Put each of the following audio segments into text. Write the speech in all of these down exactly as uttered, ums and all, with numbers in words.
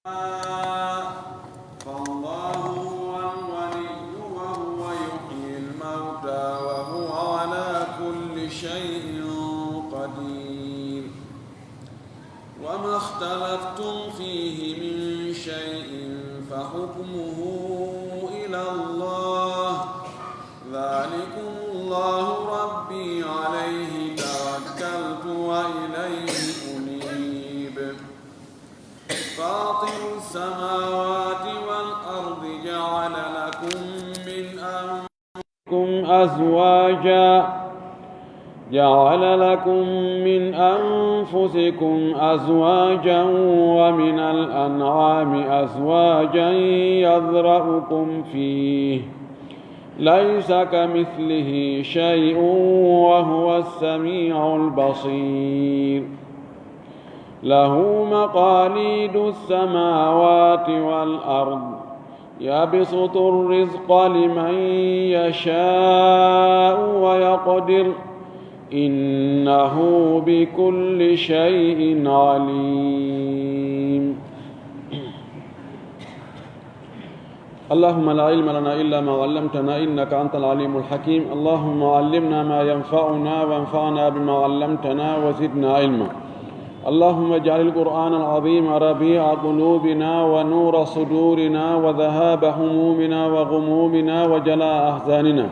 فالله هو الولي وهو يحيي الموتى وهو على كل شيء قدير. وما اختلفتم فيه من شيء فحكمه إلى الله. ذلكم الله ربي عليه توكلت وإليه أنيب. فاطر السماوات والأرض جعل لكم من أنفسكم أزواجا، جعل لكم من أنفسكم أزواجا ومن الأنعام أزواجا يذرأكم فيه، ليس كمثله شيء وهو السميع البصير. له مقاليد السماوات والأرض، يبسط الرزق لمن يشاء ويقدر، إنه بكل شيء عليم. اللهم لا علم لنا إلا ما علمتنا إنك أنت العليم الحكيم. اللهم علمنا ما ينفعنا وانفعنا بما علمتنا وزدنا علما. اللهم اجعل القرآن العظيم ربيع قلوبنا ونور صدورنا وذهاب همومنا وغمومنا وجلاء أحزاننا.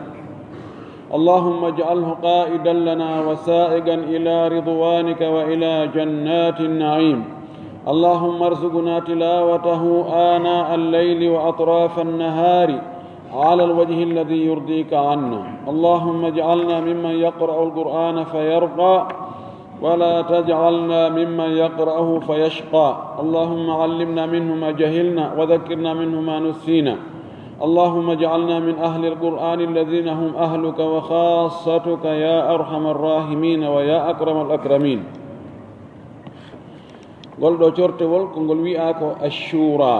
اللهم اجعله قائدا لنا وسائقا إلى رضوانك وإلى جنات النعيم. اللهم ارزقنا تلاوته آناء الليل وأطراف النهار على الوجه الذي يرضيك عنا. اللهم اجعلنا ممن يقرأ القرآن فيرقى، ولا تجعلنا ممن يقرأه فيشقى. اللهم علمنا منه ما جهلنا، وذكرنا منه ما نسينا. اللهم اجعلنا من أهل القرآن الذين هم أهلك وخاصتك يا أرحم الراحمين ويا أكرم الأكرمين. Ngol ɗo cortewol ko ngol wi'aa ko Ashura.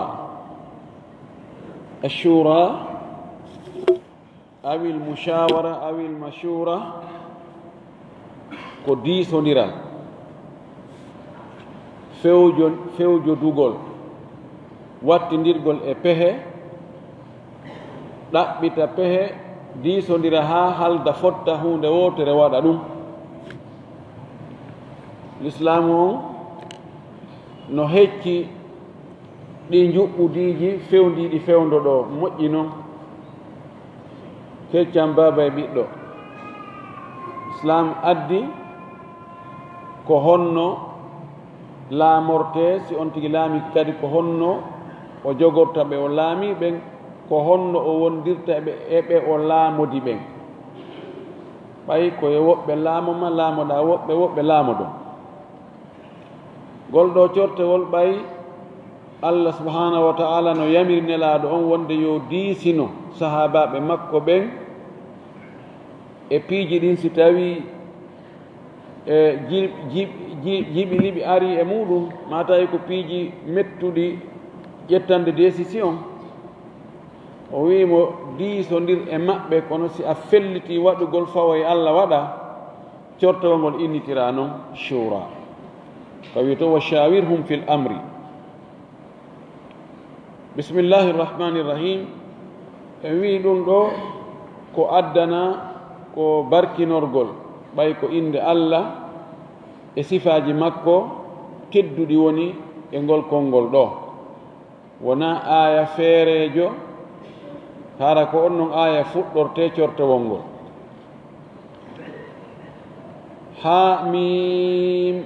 Ashura, awil mushawara, awil mashura, ko diisondiral, fewjo-, fewjodugol, wattindirgol e pehe, ɗaɓɓita pehe, diisondira haa halda fotta huunde wootere waɗa ɗum. Lislaamu on no hecci ɗi njuɓɓudiiji fewndiiɗi fewndo ɗo, moƴƴi non. Keccam baaba e ɓiɗɗo. Islam addi ko honno laamorte, si on tigi laami kadi ko honno o jogorta ɓe o laami ɓen, ko honno o wondirta ɓe e ɓe o laamodi ɓen. Ɓay ko e woɓɓe laamo ma, laamoɗaa woɓɓe, woɓɓe laamodon. Ngol ɗo cortewol ɓay Allah subhanahu wa ta'ala no yamiri Nelaaɗo on wonde yo diisino sahaabaaɓe makko ɓen e piiji ɗin, si tawii e ji-, ji-, ji-, jiɓi liɓi ari e muɗum, maa tawi ko piiji mettuɗi ƴettande décision, o wi'i mo diisondir e maɓɓe, kono si a felliti waɗugol fawo e Allah waɗa, cortewol ngol innitira non shura. Ka wi'etee, "Wa shawirhum fil amri." Bismillahir rahmanir rahim. En wi'i ɗum ɗo ko addana ko barkinorgol, ɓay ko innde Allah e sifaaji makko tedduɗi woni e ngol konngol ɗo. Wonaa aaya feereejo, hara ko on non aaya fuɗɗortee cortewol ngol. Haa miim.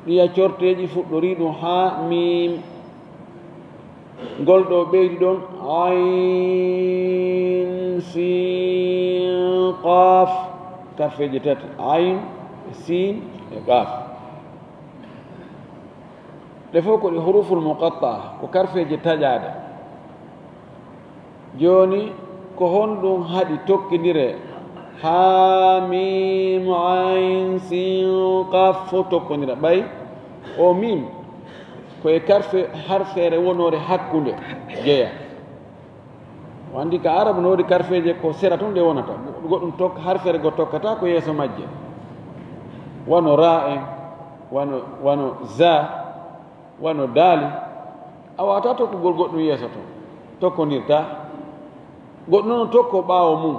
Ɗiya corteeji fuɗɗorii ɗum haa miim. Ngol ɗo ɓeydi ɗon, ayn, siin, qaaf. Karfeeje tati, ayn, siin e qaaf. Ɗe fof ko ɗe huruful muqatta'a, ko karfeeje taƴaaɗe. Jooni, ko honɗum haɗi tokkindire? Haa, miim, ayn, siin, qaaf, fof tokkondira. Ɓay o miim, ko e karfe harfeere wonoore hakkunde jeya. O anndi ka Arabu no woodi karfeeje ko sera tun ɗe wonata. Goɗɗum tok-, harfeere go tokkata ko yeeso majje. Wano raa en, wano, wano za. Wano daali, a waawataa tokkugol goɗɗum yeeso ton, tokkondirtaa. Goɗɗum noon tokko ɓaawo mum.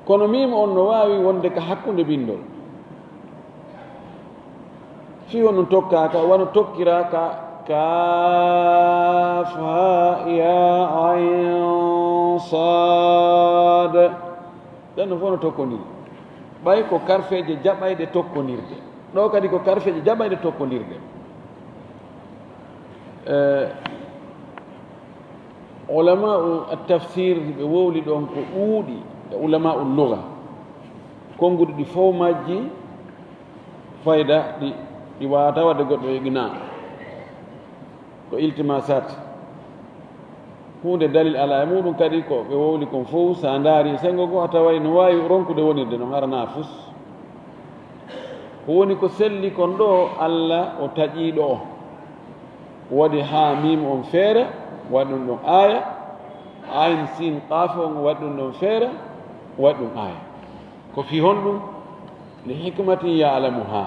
Kono miim on no waawi wonde ka hakkunde binndol. Fii honɗum tokkaaka, wano tokkiraaka, kaaf, haa, yaa, ayn, saad. Ɗen no fof no tokkondiri. Ɓay ko karfeeje jaɓayɗe tokkondirde. Ɗo kadi ko karfeeje jaɓayɗe tokkondirde. Eh, ulama'u at-tafsir ɓe wowli ɗon ko ɗuuɗi, e ulama'u lugha. Konnguɗi ɗi fof majji fayda, ɗi, ɗi waawata waɗde goɗɗo e iqna. Ko iltimasat. Huunde dalil alaa e muɗum kadi ko ɓe wowli kon fof, sa ndaari e senngo goo, a taway no waawi ronkude wonirde no hara na fus. Ko woni ko selli kon ɗo, Alla o taƴiiɗo o. Waɗi haa miim on feere, waɗi ɗum ɗon aaya. Ayn, siin, qaaf on, waɗi ɗum ɗon feere, waɗi ɗum aaya. Ko fii honɗum? Li hikmatin ya'lamuha.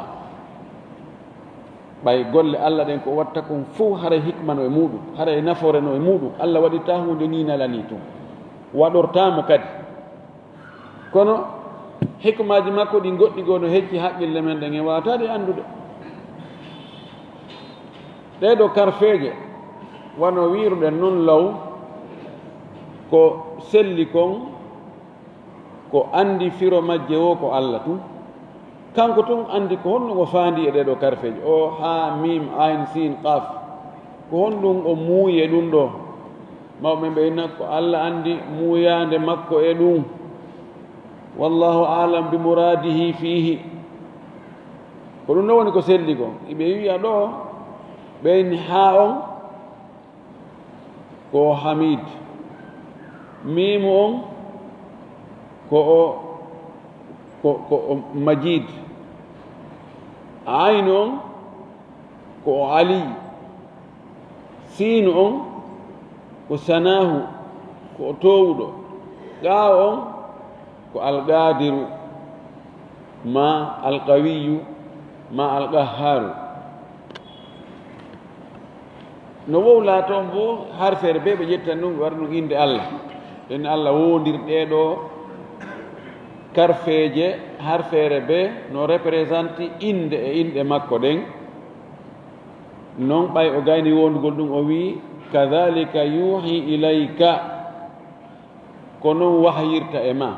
Ɓay golle Alla ɗen ko watta kon fof, haray hikma no e muɗum, haray nafoore no e muɗum. Alla waɗirtaa huunde ni nalanii tun. Waɗortaa mo kadi. Kono hikmaaji makko ɗi goɗɗi goo no hecci haqqille men ɗen, en waawataa ɗe anndude. Ɗee ɗoo karfeeje, wano wiiruɗen nun law, ko selli kon, ko anndi firo majje woo ko Alla tun. Kanko tun anndi ko honno o faandi e ɗee ɗoo karfeeje. O, haa, miim, ayn, siin, qaaf. Ko honɗum o muuyi e ɗum ɗoo? Mawɓe ɓe inna ko Alla anndi muuyaande makko e ɗum. Wallahu a'lam bi muraadihi fiihi. Ko ɗum ɗoo woni ko selli kon. Iɓe wi'a ɗoo, ɓe inni haa on, ko o Hamiid. Miimu on, ko o, ko, ko o Majiid. Aynu on, ko o Alii. Siinu on, ko Sanaahu, ko o Toowuɗo. Qaafu on, ko Alqaadiru, maa Alqawiyyu, maa Alqahhaaru. No wowlaa toon fof, harfeere bee ɓe ƴettan ɗum, ɓe waɗa ɗum innde Alla. Ɗen Alla wowondir ɗee ɗoo karfeeje, harfeere bee no représenté innde e inɗe makko ɗen. Non ɓay o gayni wowndugol ɗum, o wi'i, "Kadhalika yuuhi ilayka." Ko non wahyirta e maa.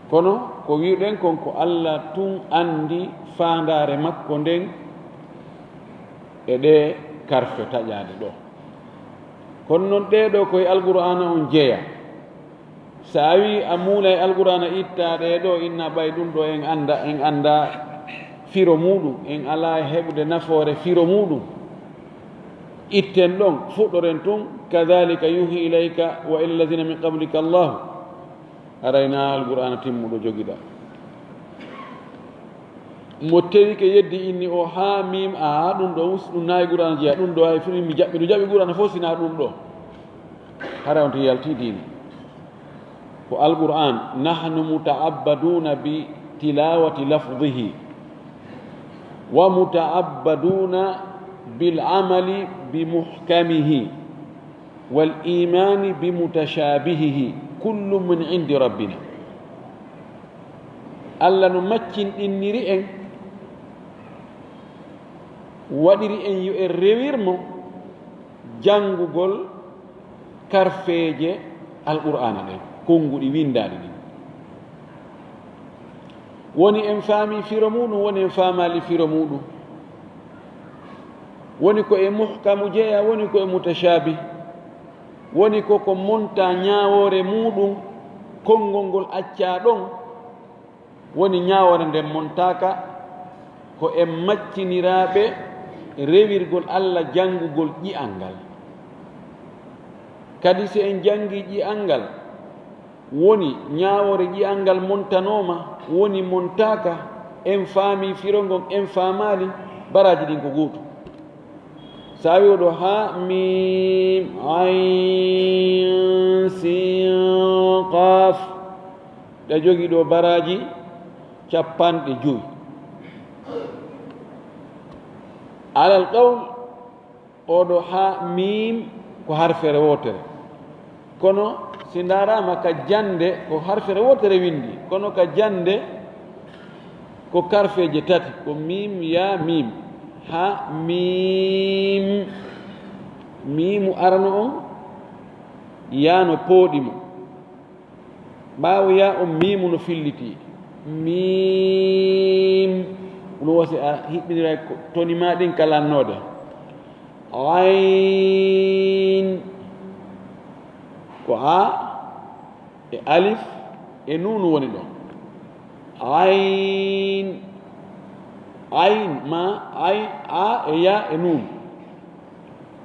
Kono ko wi'uɗen kon ko Alla tun anndi faandaare makko nden e ɗee karfe taƴaaɗe ɗoo. Kono non ɗee ɗoo ko e Alqur'aana on jeyaa. Sa a wi'i a muulay Alqur'aana ittaa ɗee ɗoo, inna ɓay ɗum ɗoo en annda, en anndaa firo muuɗum, en alaa e heɓude nafoore firo muuɗum. Itten ɗon, fuɗɗoren tun, "Kadhalika yuuhi ilayka wa ila alladhina min qablika Allahu." Haray naa Alqur'aana timmuɗo jogiɗaa. Mo tewike yeddi inni o haa miim, a, ɗum ɗoo us-, ɗum naa e Qur'aana jeyaa, ɗum ɗoo hay fini mi jaɓi, ɗum jaɓi Qur'aana fof sinaa ɗum ɗoo. Haray on to yalti diina. Ko Alqur'aan, "Nahnu muta'abbaduna bi tilawati lafdhihi wa muta'abbaduna bil amali bi muhkamihi wal imani bi mutashabihihi, kullu min indi rabbina." Alla no maccinɗinniri en, waɗiri en yo en rewir mo janngugol karfeeje Alqur'aana ɗen, konnguɗi winndaaɗi ɗin. Woni en faami firo muuɗum, woni en faamaali firo muuɗum. Woni ko e muhkamu jeyaa, woni ko e mutashaabih. Woni ko ko montaa ñaawoore muuɗum, konngol ngol accaa ɗon. Woni ñaawoore nden montaaka, ko en macciniraaɓe rewirgol Alla janngugol ƴi'al ngal. Kadi si en janngii ƴi'al ngal, woni ñaawoore ƴi'al ngal montanooma, woni montaaka, en faamii firo ngon, en faamaali, baraaji ɗin ko gootu. Sa wi'o ɗo haa miim, ayn, siin, qaaf, ɗa jogii ɗo baraaji, Capanɗe jowi. Alal qawl, oɗo ha mim ko harfere wotere. Kono si ndarama ka jande, ko harfere wotere windi. Kono ka jande, ko karfeje tati, ko mim, ya, mim. Ha mim. Mimu arano on, ya no pooɗi mo. Ɓaawo ya on, mimu no filliti. Mim. Ɗum wasi a hiɓɓiniray ko toni ma ɗin ka lannoode. Ayn. Ko a e alif e nunu woni ɗon. Ayn. Ayn ma ayn, a e ya e nun.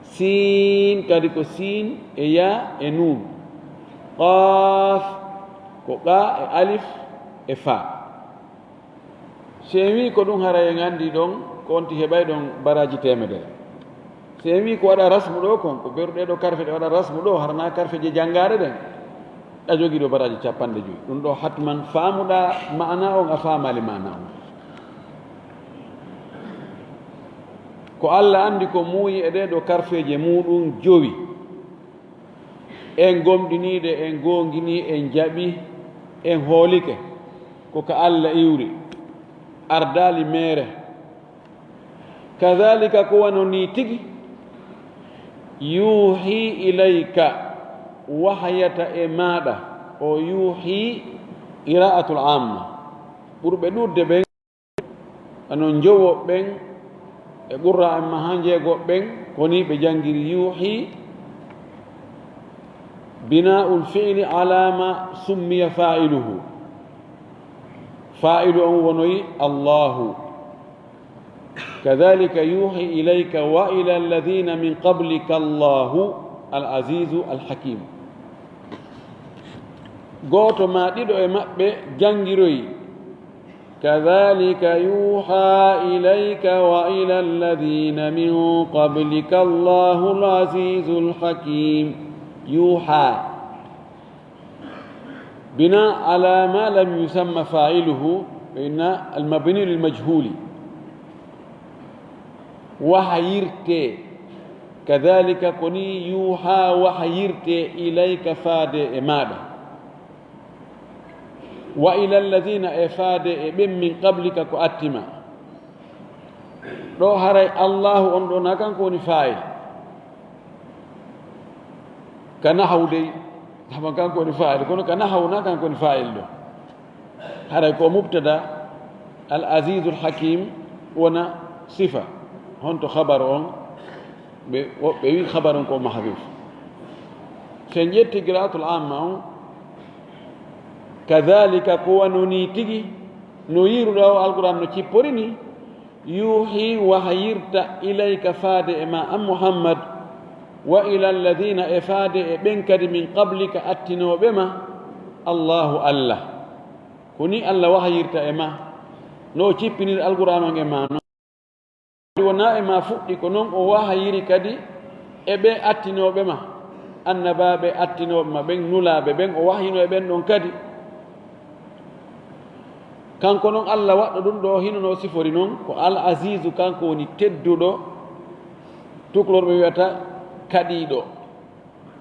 Sin kadi ko sin e ya e nun. Qaf ko qa e alif e fa. Si en wi ko ɗum, hara en anndi ɗon ko on ti heɓay ɗon baraji temedere. Si en wi ko waɗa rasmu ɗo kon, ko beru ɗe ɗo karfe ɗe waɗa rasmu ɗo, harana karfe je janngaare ɗen, a jogi ɗo baraji capanɗe joyi. Ɗum ɗo hatman faamuɗa maana on, a faamaali maana on. Ko Allah anndi ko muuyi e ɗe ɗo karfeje muɗum jowi. En gomɗiniiɗe, en goongini, en jaɓi, en hoolike. Ko ka Allah iwri. Ardaali meere. Kadhalika, ko wano ni tigi. Yuhi ilayka, wahayata e maaɗa. O yuhi qira'atul amma. Ɓurɓe ɗuuɗde ɓen, ano njowo ɓen, e qurra en ma ha njeego ɓen, ko ni ɓe janngiri yuhi, bina'ul fi'li ala ma summiya fa'iluhu. Fa'ilu on wonoyi Allahu. Kadhalika yuhi ilayka wa ila alladhina min qablika Allahu al-azizu al-hakim. Gooto ma ɗiɗo e maɓɓe janngiroyi. Kadhalika yuha ilayka wa ila alladhina min qablika Allahu al-azizu al-hakim. Yuha. Bina ala ma lam yusamma fa'iluhu, fa inna al-mabni lil majhuli. Wahayirte. Kadhalika, ko ni yuha wahayirte ilayka faade e maaɗa. Wa ila alladhina e faade e ɓen min qablika ko attima. Ɗo haray Allahu on ɗo na kanko woni fa'il. Ka nahawu dey, hama kanko woni fa'il, kono ka nahawu na kanko woni fa'il ɗo. Haray ko mubtada, al azizul hakim wona sifa. Honto khabar on? Ɓe, woɓɓe wi khabar on ko mahdhuf. Sen ƴetti qira'atul amma on, kadhalika, ko wano ni tigi, no yiruɗa o Alquran no cippori ni, yuhi wahayirta ilayka faade e ma an Muhammad, wa ila alladhina e faade e ɓen kadi min qablika attinooɓe ma, Allahu Allah. Ko ni Allah wahayirta e ma, no o cippiniri Alquran on e ma non. Wona e ma fuɗɗi, ko non o wahayiri kadi e ɓe attinooɓe ma, annabaaɓe attinooɓe ma ɓen, nulaaɓe ɓen, o wahayino e ɓen ɗon kadi. Kanko non Allah waɗɗo ɗum ɗo, hino no sifori non, ko Al Azizu, kanko woni tedduɗo. Tukulorɓe wi'ata kaɗiiɗo.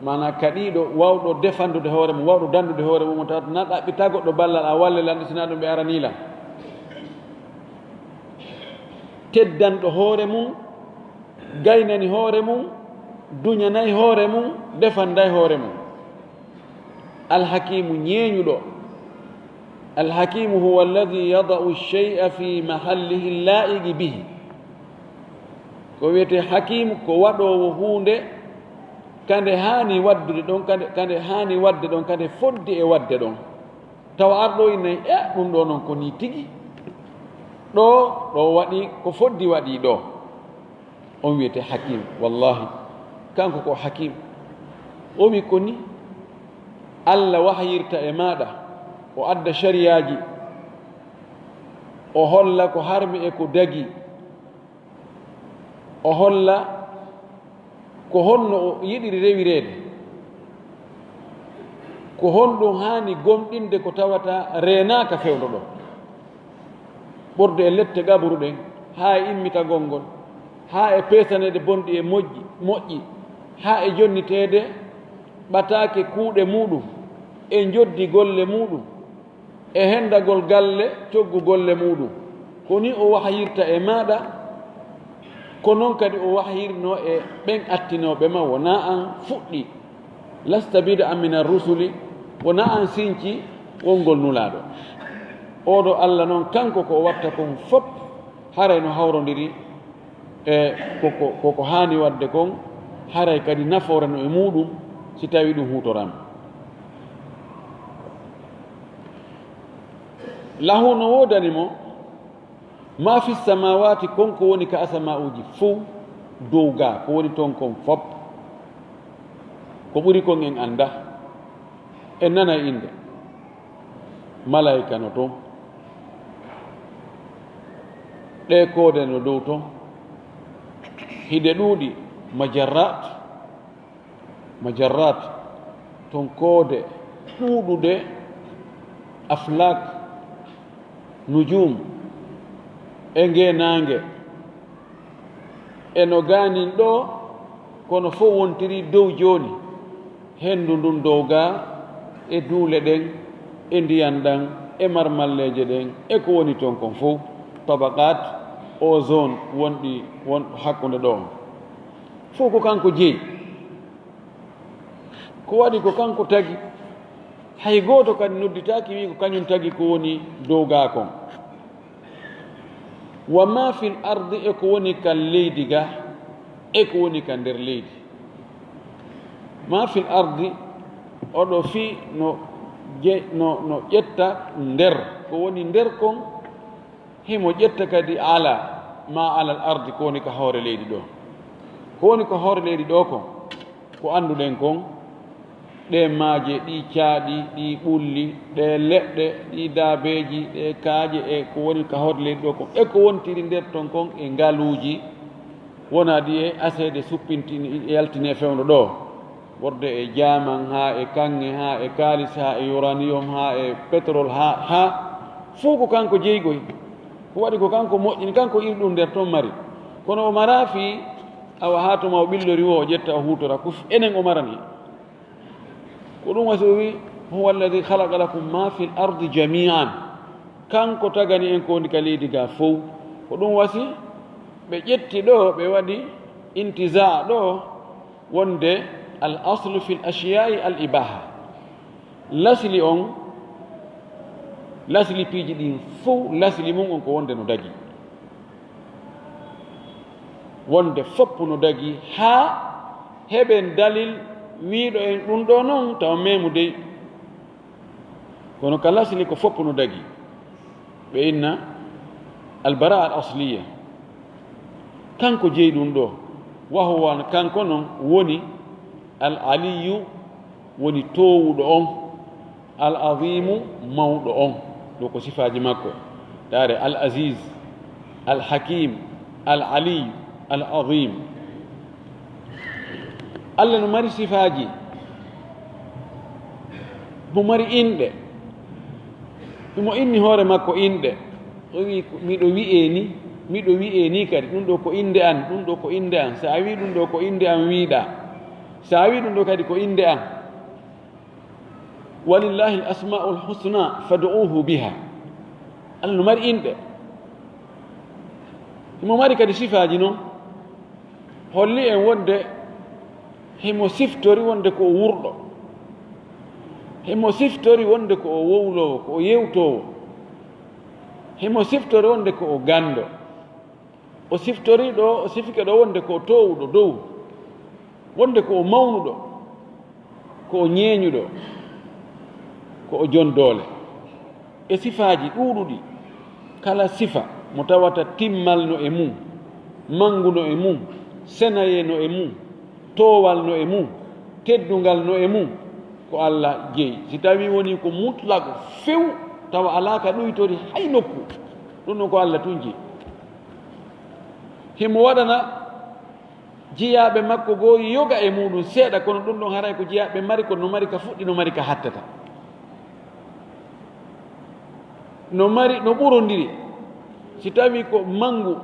Maanaa kaɗiiɗo, waawɗo defandude hoore mum, waawɗo danndude hoore mum, tawata na ɗaɓɓita goɗɗo ballal, a walle lan, sinaa ɗum ɓe aranii lan. Teddanɗo hoore mum, gaynani hoore mum, duñanay hoore mum, defanday hoore mum. Alhakiimu, ñeeñuɗo. Alhakiimu huwa alladhi yada'u shay'a fi mahallihi laa'iqi bihi. Ko wiyetee hakiimu, ko waɗoowo huunde ka nde haani waɗdude ɗon, ka nde, ka nde haani waɗde ɗon, ka nde foddi e waɗde ɗon. Tawa arɗo innay, e, ɗum ɗo noon ko nii tigi. Ɗo, ɗo waɗi ko foddi waɗi ɗo. On wiyetee hakiim, wallahi. Kanko ko hakiim. O wi ko ni Allah wahayirta e maaɗa, o adda shariyaaji, o holla ko harmi e ko dagi, o holla ko honno o yiɗiri rewireede, ko honɗum haani gomɗinde ko tawata reenaaka fewndo ɗo. ɓorde e lette qabru ɗen, haa e immitagol ngol, haa e peesaneede bonɗi e moƴƴi, moƴƴi, haa e jonniteede ɓataake kuuɗe muuɗum, e njoddi golle muuɗum, e hendagol galle coggu golle muuɗum. Ko ni o wahyirta e maaɗa, ko non kadi o wahyirnoo e ɓen attinooɓe ma, wonaa an fuɗɗi. Lasta bid'an mina rusuli, wonaa an sinci wongol Nulaaɗo. Oo ɗoo Alla non, kanko ko o watta kon fof, haray no hawrondiri e ko, ko, ko, ko haani waɗde kon, haray kadi nafoore no e muuɗum, si tawii ɗum huutoraama. Lahu no woodani mo, ma fi samawati, kon ko woni ka asama'uuji fow, dow gaa, ko woni ton kon fof. Ko ɓuri kon en annda, en nana innde. Malaayika no ton, ɗee koode no dow ton, hiɗe ɗuuɗi, majarrat, majarrat, ton koode ɗuuɗuɗe, aflak, nujum, e ngee naange, e no gaanin ɗoo, kono fof wontiri dow jooni, henndu ndun dow gaa, e duule ɗen, e ndiyan ɗan, e marmalleeje ɗen, e ko woni ton kon fof, tabaqat, ozone wonɗi, won hakkunde ɗoo on. Fof ko kanko jeyi. Ko waɗi ko kanko tagi. Hay gooto kadi nodditaaki, wii ko kañum tagi ko woni dow gaa kon. Wa ma fil ardi, e ko woni ka leydi ga, e ko woni ka nder leydi. Ma fil ardi, oɗo fii no je-, no, no ƴetta nder, ko woni nder kon, himo ƴetta kadi ala, ma alal ardi, ko woni ka hoore leydi ɗoo. Ko woni ka hoore leydi ɗoo kon, ko annduɗen kon, ɗee maaje, ɗii caaɗi, ɗii ɓulli, ɗee leɗɗe, ɗii daabeeji, ɗee kaaƴe, e ko woni ka hoore leydi ɗoo kon, e ko wontiri nder ton kon e ngaluuji, wonaa ɗi e aseede suppintini, yaltini e fewndo ɗoo, wonde e jaaman, haa e kaŋŋe, haa e kaalis, haa e uranium, haa e pétrole, haa, haa, fof ko kanko jeygoy. Ko waɗi ko kanko moƴƴini, kanko iri ɗum nder ton mari. Kono o maraa fii, awa haa tuma o ɓillori woo, o ƴetta, o huutora, ko f-, enen o marani. Ko ɗum wasi o wi, "Huwa alladhi khalaqa lakum ma fil ardi jami'an." Kanko tagani en ko woni ka leydi ga fow. Ko ɗum wasi ɓe ƴetti ɗo, ɓe waɗi intiza ɗo, wonde al aslu fil ashiya'i al ibaha. Lasli on, lasli piiji ɗin fow, lasli mum on ko wonde no dagi. Wonde fof no dagi haa heɓen dalil wiiɗo en ɗum ɗo noon tawa memu dey. Kono ka lasli ko fof no dagi. Ɓe inna albara al asliya. Kanko jeyi ɗum ɗo. Wahuwa kanko noon woni al aliyu, woni toowuɗo on. Al azimu, mawɗo on. Ɗo ko sifaaji makko. Ndaare, al aziz, al hakim, al ali, al azim. Allah no mari sifaaji, mo mari inɗe. Himo inni hoore makko inɗe. O wi, "Miɗo wi'ee ni, miɗo wi'ee ni kadi, ɗum ɗo ko innde an, ɗum ɗo ko innde an." So a wi ɗum ɗo ko innde an, wiiɗa. So a wi ɗum ɗo kadi ko innde an, "Walillahi al-asma'ul husna fad'uhu biha." Allah no mari inɗe. Himo mari kadi sifaaji noon. Holli en wonde himo siftori wonde ko o wurɗo. Himo siftori wonde ko o wowloowo, ko o yewtoowo. Himo siftori wonde ko o ganndo. O siftori ɗo, o sifike ɗo wonde ko o toowuɗo dow, wonde ko o mawnuɗo, ko o ñeeñuɗo, ko o jon doole. E sifaaji ɗuuɗuɗi, kala sifa mo tawata timmal no e mum, manngu no e mum, senayee no e mum, toowal no e mum, teddungal no e mum, ko Allah jeyi. Si tawii wonii ko mutlaq few, tawa alaa ka ɗuytori hay nokku, ɗum ɗon ko Allah tun jeyi. Himo waɗana jiyaaɓe makko goo yoga e muuɗum seeɗa, kono ɗum ɗon haray ko jiyaaɓe mari, ko no mari ka fuɗɗi, no mari ka hattata. No mari, no ɓurondiri. Si tawii ko manngu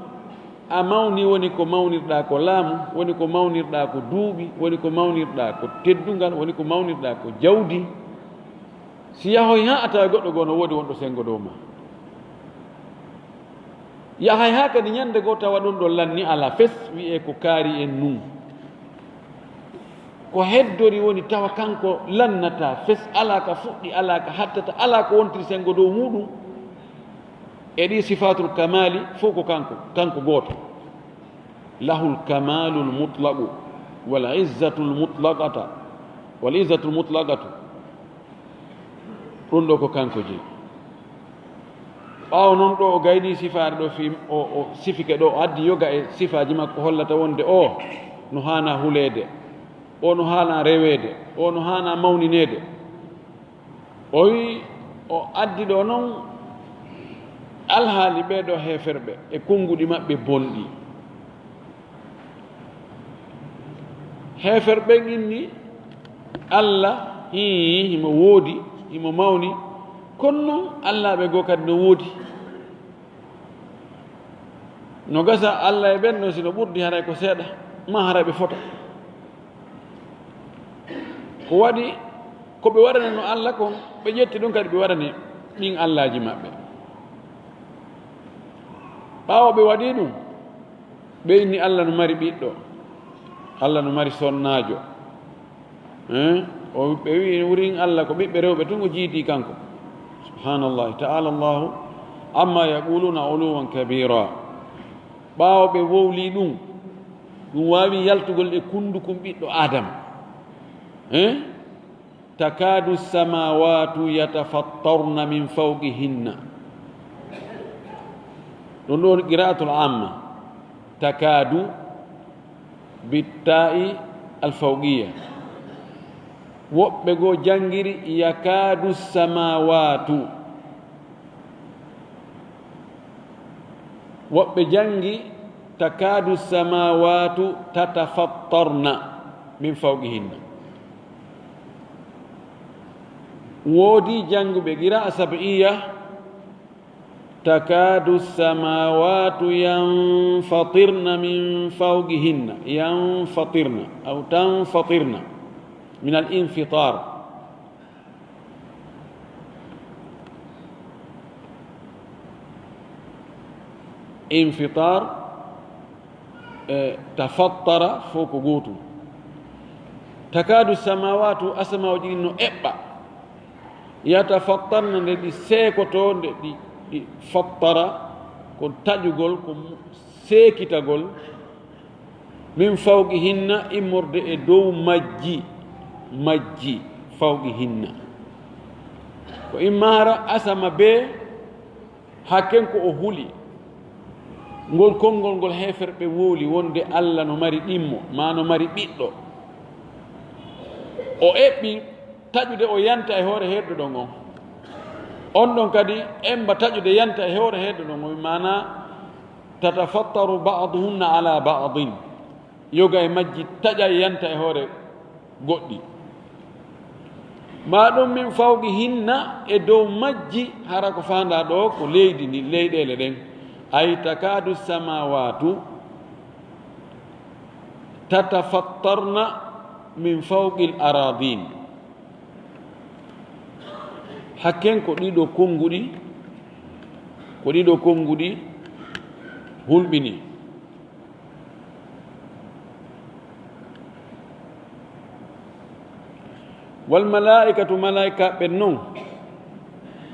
a mawni, woni ko mawnirɗaa ko laamu, woni ko mawnirɗaa ko duuɓi, woni ko mawnirɗaa ko teddungal, woni ko mawnirɗaa ko jawdi, si yahoy haa a tawa goɗɗo goo no woodi wonɗo senngo dow maa. Yahay haa kadi ñannde goo tawa ɗum ɗo lanni alaa fes, wi'ee ko kaari en nun. Ko heddori woni tawa kanko lannataa fes, alaa ka fuɗɗi, alaa ka hattata, alaa ko wontiri senngo dow muuɗum. E ɗi sifaatul kamaali fof ko kanko, kanko gooto. Lahul kamalul mutlaqu wal izzatul mutlaqata, wal izzatul mutlaqatu. Ɗum ɗo ko kanko jeyi. Ɓaawo noon ɗo o gaynii sifaare ɗo fii, o, o sifike ɗo, o addi yoga e sifaaji makko hollata wonde o no haanaa huleede, o no haanaa reweede, o no haanaa mawnineede. O wi'i, o addi ɗo noon alhaali ɓee ɗo heeferɓe e konnguɗi maɓɓe bonɗi. Heeferɓe ɓen inni Alla, hii, himo woodi, himo mawni, kono noon allaaɓe goo kadi no woodi. No gasa Alla e ɓen ɗon, si no ɓurdi, haray ko seeɗa, maa haray ɓe fota. Ko waɗi, ko ɓe waɗanee no Alla kon, ɓe ƴetti ɗum kadi ɓe waɗani ɗin allaaji maɓɓe. Ɓaawo ɓe waɗii ɗum, ɓe inni Alla no mari ɓiɗɗo, Alla no mari sonnaajo. Eh? O, ɓe wi'i wurin Alla ko ɓiɓɓe rewɓe tun o jiidi kanko. Subhanallah, ta'ala Allahu amma yaquluna uluwan kabira. Ɓaawo ɓe wowlii ɗum, ɗum waawi yaltugol e kunndukun ɓiɗɗo Aadama. Eh? Takadu samawatu yatafattarna min fawqihinna. Ɗum ɗon qira'atul amma. Takadu bitta'i alfawqiya. Woɓɓe goo janngiri yakadu samawatu. Woɓɓe janngi takadu samawatu tatafattarna min fawqihinna. Woodi jannguɓe qira'a sab'iyya, takadu samawatu yanfatirna min fawqihinna, yanfatirna aw tanfatirna min al-infitar. Infitar e tafattara fof ko gootum. Takadu samawatu, asamaaji ɗin no eɓɓa. Yatafattarna, nde ɗi seekotoo, nde ɗi, ɗi fattara, ko taƴugol, ko seekitagol. Min fawqihinna, immorde e dow majji, majji, fawqihinna. Ko imma hara asama bee, hakken ko o huli. Ngol konngol ngol heeferɓe wowli wonde Alla no mari ɗimmo, maa no mari ɓiɗɗo. O eɓɓi taƴude o yanta e hoore heddo ɗon on. On ɗon kadi emba taƴude yanta e hoore heddo ɗon on, maanaa tatafattaru ba'duhunna ala ba'din. Yoga e majji taƴa yanta e hoore goɗɗi. Maa ɗum min fawqihinna, e dow majji, hara ko faandaa ɗo ko leydi ndi, leyɗeele ɗen. Ay takadu samawatu tatafattarna min fawqil aradin. Hakken ko ɗiɗo konnguɗi, ko ɗiɗo konnguɗi hulɓini. Wal malaa'ikatu, malaa'ikaaɓe non,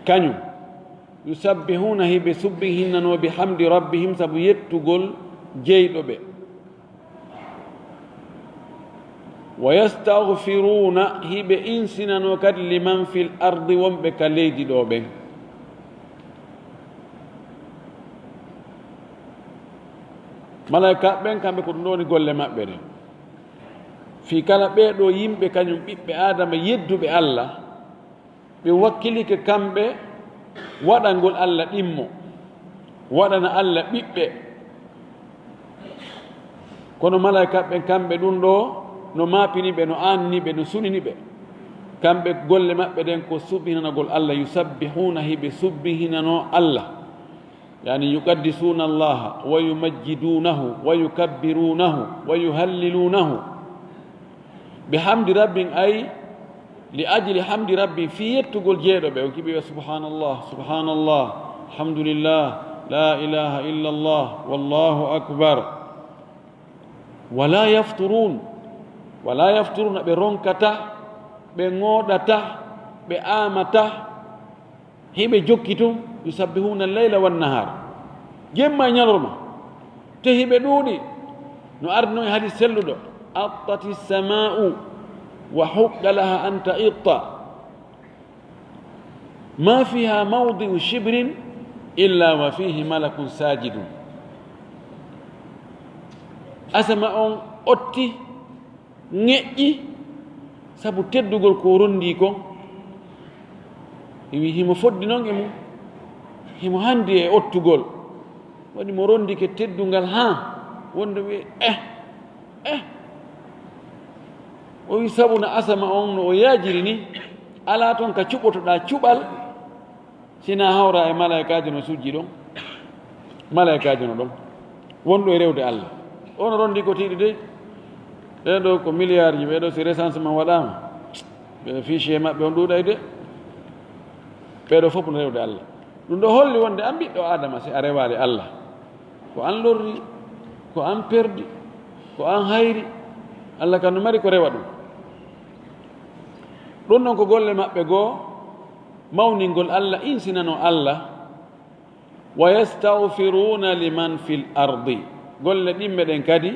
kañum, yusabbihuna, hiɓe subbihinanoo, bi hamdi rabbihim, sabu yettugol jeyɗo ɓe. Wa yastaghfiruna, hiɓe insinanoo kadi liman fil ardi, wonɓe ka leydi ɗo ɓen. Malaa'ikaaɓe ɓen, kamɓe ko ɗum ɗo woni golle maɓɓe ɗen. Fii kala ɓee ɗoo yimɓe, kañum ɓiɓɓe Aadama yedduɓe Alla, ɓe wakkilike kamɓe waɗangol Alla ɗimmo, waɗana Alla ɓiɓɓe. Kono malaa'ikaaɓe ɓen, kamɓe ɗum ɗo no maapini ɓe, no aanni ɓe, no sunini ɓe. Kamɓe golle maɓɓe ɗen ko subbihinanagol Alla, yusabbihuna, hiɓe subbihinanoo Alla. Yani, yuqaddisuuna Allaha wa yumajjiduunahu wa yukabbiruunahu wa yuhalliluunahu. Bi hamdi rabbin, ay li ajli hamdi rabbin, fii yettugol jeeɗo ɓe, on kiɓi ɓe, subhanallah, subhanallah, alhamdulillah, la ilaha illallah, wallahu akbar. Wala yafturun, wala yafturuna, ɓe ronkata, ɓe ŋooɗata, ɓe aamata, hiɓe jokki tun, yusabbihuna al-layla wan-nahar, jemma e ñalorma, te hiɓe ɗuuɗi. No ardi non e hadis selluɗo, attati sama'u wa huqqa laha an ta'itta, ma fiha mawdi'u shibrin illa wa fihi malakun sajidun. Asama on otti, ŋeƴƴi, sabu teddugol ko o ronndii kon. Wi himo foddi non e mum, himo handi e ottugol. Waɗi mo ronndike teddungal haa wonde wi, eh, eh. O wi sabu na asama on no o yaajiri ni, alaa ton ka cuɓotoɗaa cuɓal, si na hawra e malaykaajo no sujji ɗon, malaykaajo no ɗon, wonɗo e rewde Allah. Ono ronndi ko tiiɗi de. Ɓee ɗo ko milliardji, ɓee ɗo si recensement waɗaama, ɓe fichier maɓɓe on ɗuuɗay de. Ɓee ɗo fof no rewde Allah. Ɗum ɗo holli wonde an ɓiɗɗo Adama, si a rewaali Allah, ko an lorri, ko an perdi, ko an hayri, Allah kan no mari ko rewa ɗum. Ɗum ɗon ko golle maɓɓe goo, mawningol Allah, insinano Allah, wa yastagfiruuna liman fil ardi. Golle ɗimɓe ɗen kadi,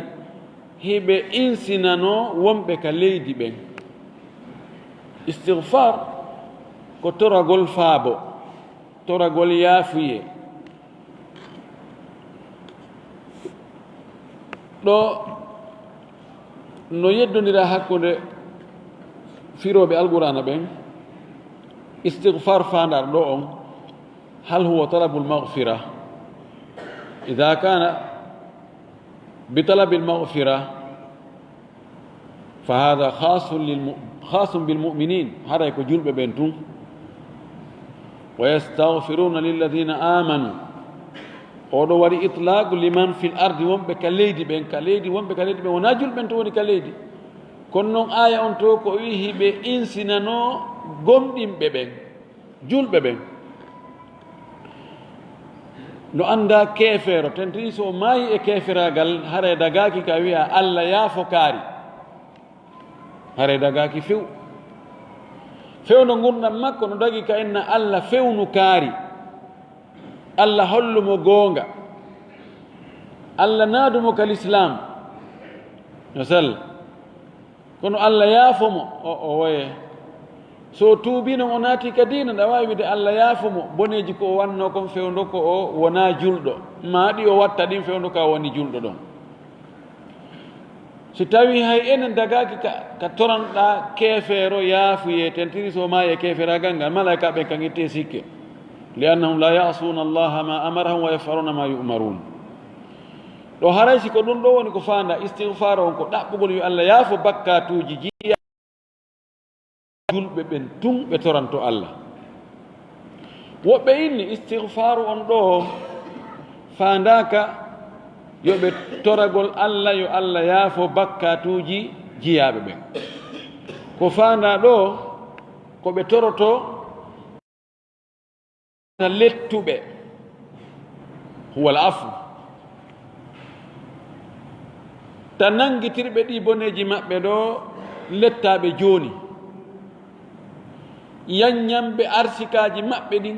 hiɓe insinano wonɓe ka leydi ɓen. Istigfar ko toragol faabo, toragol yaafuyee. Ɗo no yeddondira hakkunde firooɓe Alqur'aana ɓen, istigfar faandaar ɗo on, hal huwa talabul maghfira? Idha kana bi talabil maghfira, fa hada khasun lil mu-, khasun bil mu'minin, haray ko julɓe ɓen tun. Wa yastaghfiruna lilladhina amanu, oɗo waɗi itlaq liman fil ardi, wonɓe ka leydi ɓen, ka leydi, wonɓe ka leydi ɓen, wona julɓe ɓen to woni ka leydi. Kono non aya on to ko wi hiɓe insinano gomɗinɓe ɓen, julɓe ɓen. No annda keefeero, tentini so o maayi e keeferaagal, haray dagaaki ka wi'a, "Allah yaafo kaari." Haray dagaaki few. Fewndo ngurndan makko no dagi ka inna, "Allah fewnu kaari." Allah hollu mo goonga. Allah naadu mo ka lislaam. No sell. Kono Allah yaafo mo, o, o woye. So o tuubii non, o naati ka diina, ɗa waawi wiide Allah yaafo mo boneeji ko o wanno kon fewndo ko o wonaa julɗo. Maa ɗi o watta ɗin fewndo ka o woni julɗo ɗon. Si tawii hay enen dagaaki ka, ka toranɗaa keefeero yaafuyee, tentiri so maayi e keeferaagal ngal, malaa'ika ɓen kan ittee sikke. Li annahum la ya'suuna Allaha ma amarahum wa yaf'aluuna ma yu'maruun. Ɗo haray si ko ɗum ɗo woni ko faanda istigfaar on, ko ɗaɓɓugol yo Allah yaafo bakkaatuuji jiya julɓe ɓen tun ɓe toranto Allah. Woɓɓe inni istigfaaru on ɗo faandaaka yo ɓe toragol Allah, yo Allah yaafo bakkaatuuji jiyaaɓe ɓen. Ko faandaa ɗo ko ɓe toroto ta lettuɓe, huwal afu, ta nanngitirɓe ɗi boneeji maɓɓe ɗo lettaaɓe jooni, yanñanɓe arsikaaji maɓɓe ɗin,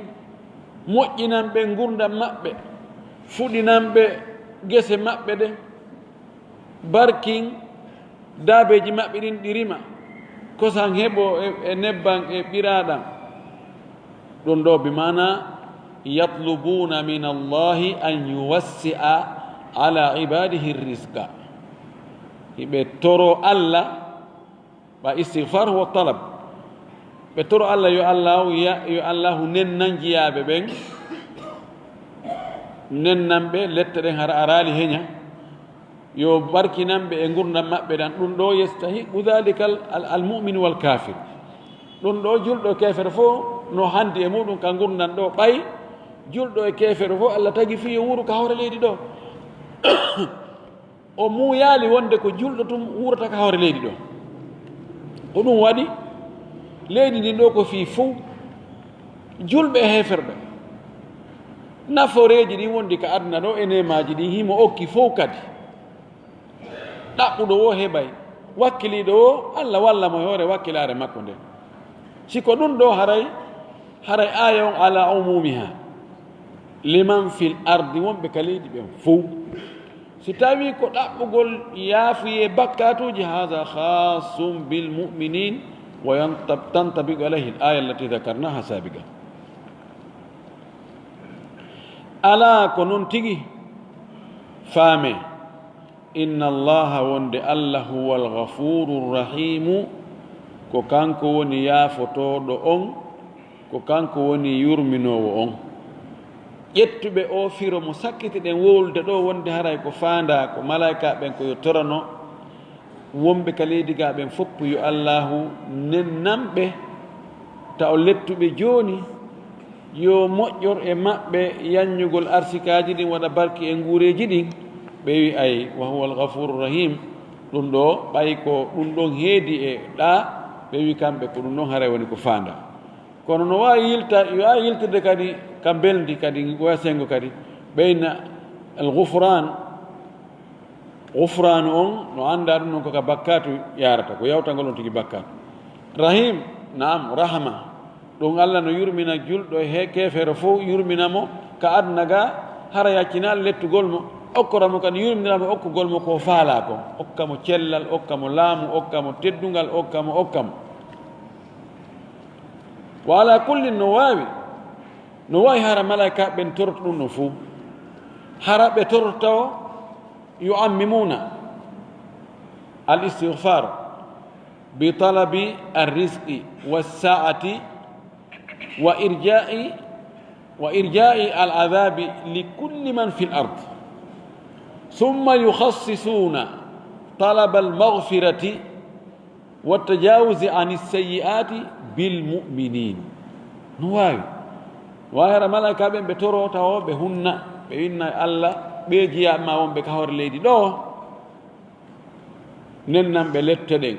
moƴƴinanɓe ngurndan maɓɓe, fuɗinanɓe gese maɓɓe ɗen, barkin daabeeji maɓɓe ɗin ɗi rima, kosan heɓo e, e nebban e ɓiraaɗan. Ɗum ɗo bi maana yatlubuuna min Allahi an yuwassi'a ala ibadihi rizqa. Hiɓe toro Allah, ɓa istigfar huwa talab. Ɓe toro Allah yo Allahu ya-, yo Allahu nennan jiyaaɓe ɓen, nennan ɓe lette ɗen hara araali heña, yo barkinan ɓe e ngurndan maɓɓe ɗan. Ɗum ɗo yastahiqu dhalika al, al, al mu'min wal kafir. Ɗum ɗo julɗo keefere fof no handi e muɗum ka ngurndan ɗo ɓay Julɗo e keefeero fof, Allah tagi fii yo wuuru ka hoore leydi ɗo. O muuyaali wonde ko julɗo tun wuurata ka hoore leydi ɗo. Ko ɗum waɗi leydi ndin ɗo ko fii fof, julɓe e heeferɓe. Nafooreeji ɗin wondi ka aduna ɗo e neemaaji ɗin, himo okki fof kadi. Ɗaɓɓuɗo woo heɓay, wakkiliiɗo woo, Allah walla mo e hoore wakkilaare makko nden. Si ko ɗum ɗo, haray, haray aaya on ala umumiha, liman fil ardi, wonɓe ka leydi ɓen fow. Si tawi ko ɗaɓɓugol yaafuyee bakkaatuuji, haza khasun bil mu'minin, wa yantab-, tantabiqu alayhi al aya allati dhakarnaha sabiqa. Alaa, ko non tigi, faamee, inna Allaha, wonde Allah, huwa al ghafuru rahimu, ko kanko woni yaafotooɗo on, ko kanko woni yurminoowo on. Ƴettuɓe oo firo mo sakkitiɗen wowlude ɗoo, wonde haray ko faandaa ko malaa'ika ɓen ko yo torano wonɓe ka leydi gaa ɓen fof, yo Allaahu nennan ɓe, ta o lettu ɓe jooni, yo moƴƴor e maɓɓe yanñugol arsikaaji ɗin, waɗa barki e nguureeji ɗin. Ɓe wi, ay, wa huwa al ghafuru rahim, ɗum ɗoo, ɓay ko ɗum ɗon heedi e ɗaa, ɓe wi kamɓe ko ɗum ɗon haray woni ko faandaa. Kono no waawi yilta-, yo waawi yiltirde kadi ka mbelndi kadi, ko sengo kadi, ɓeyna al ghufran. Ghufraanu on, no anndaa ɗum non ko ka bakkaatu yaarata, ko yawtangol on tigi bakkaatu. Rahim, naam, rahma. Ɗum Allah no yurmina julɗo e he-, keefeero fow, yurmina mo ka aduna ga, hara yaccina lettugol mo, okkora mo kadi, yurminira mo okkugol mo ko faalaa kon. Okka mo cellal, okka mo laamu, okka mo teddungal, okka mo, okka mo. Wa ala kullin, no waawi, no waawi hara malaa'ika ɓen torto ɗum no fow. Hara ɓe torto يعممون الاستغفار بطلب الرزق والسعة وإرجاء، وإرجاء العذاب لكل من في الأرض، ثم يخصصون طلب المغفرة والتجاوز عن السيئات بالمؤمنين. No waawi. Waawi hara malaa'ika ɓen ɓe toro tawo ɓe hunna, ɓe winna e Allah, ɓe jeyaa ma wonɓe ka hoore leydi ɗoo. Nennan ɓe lette ɗen.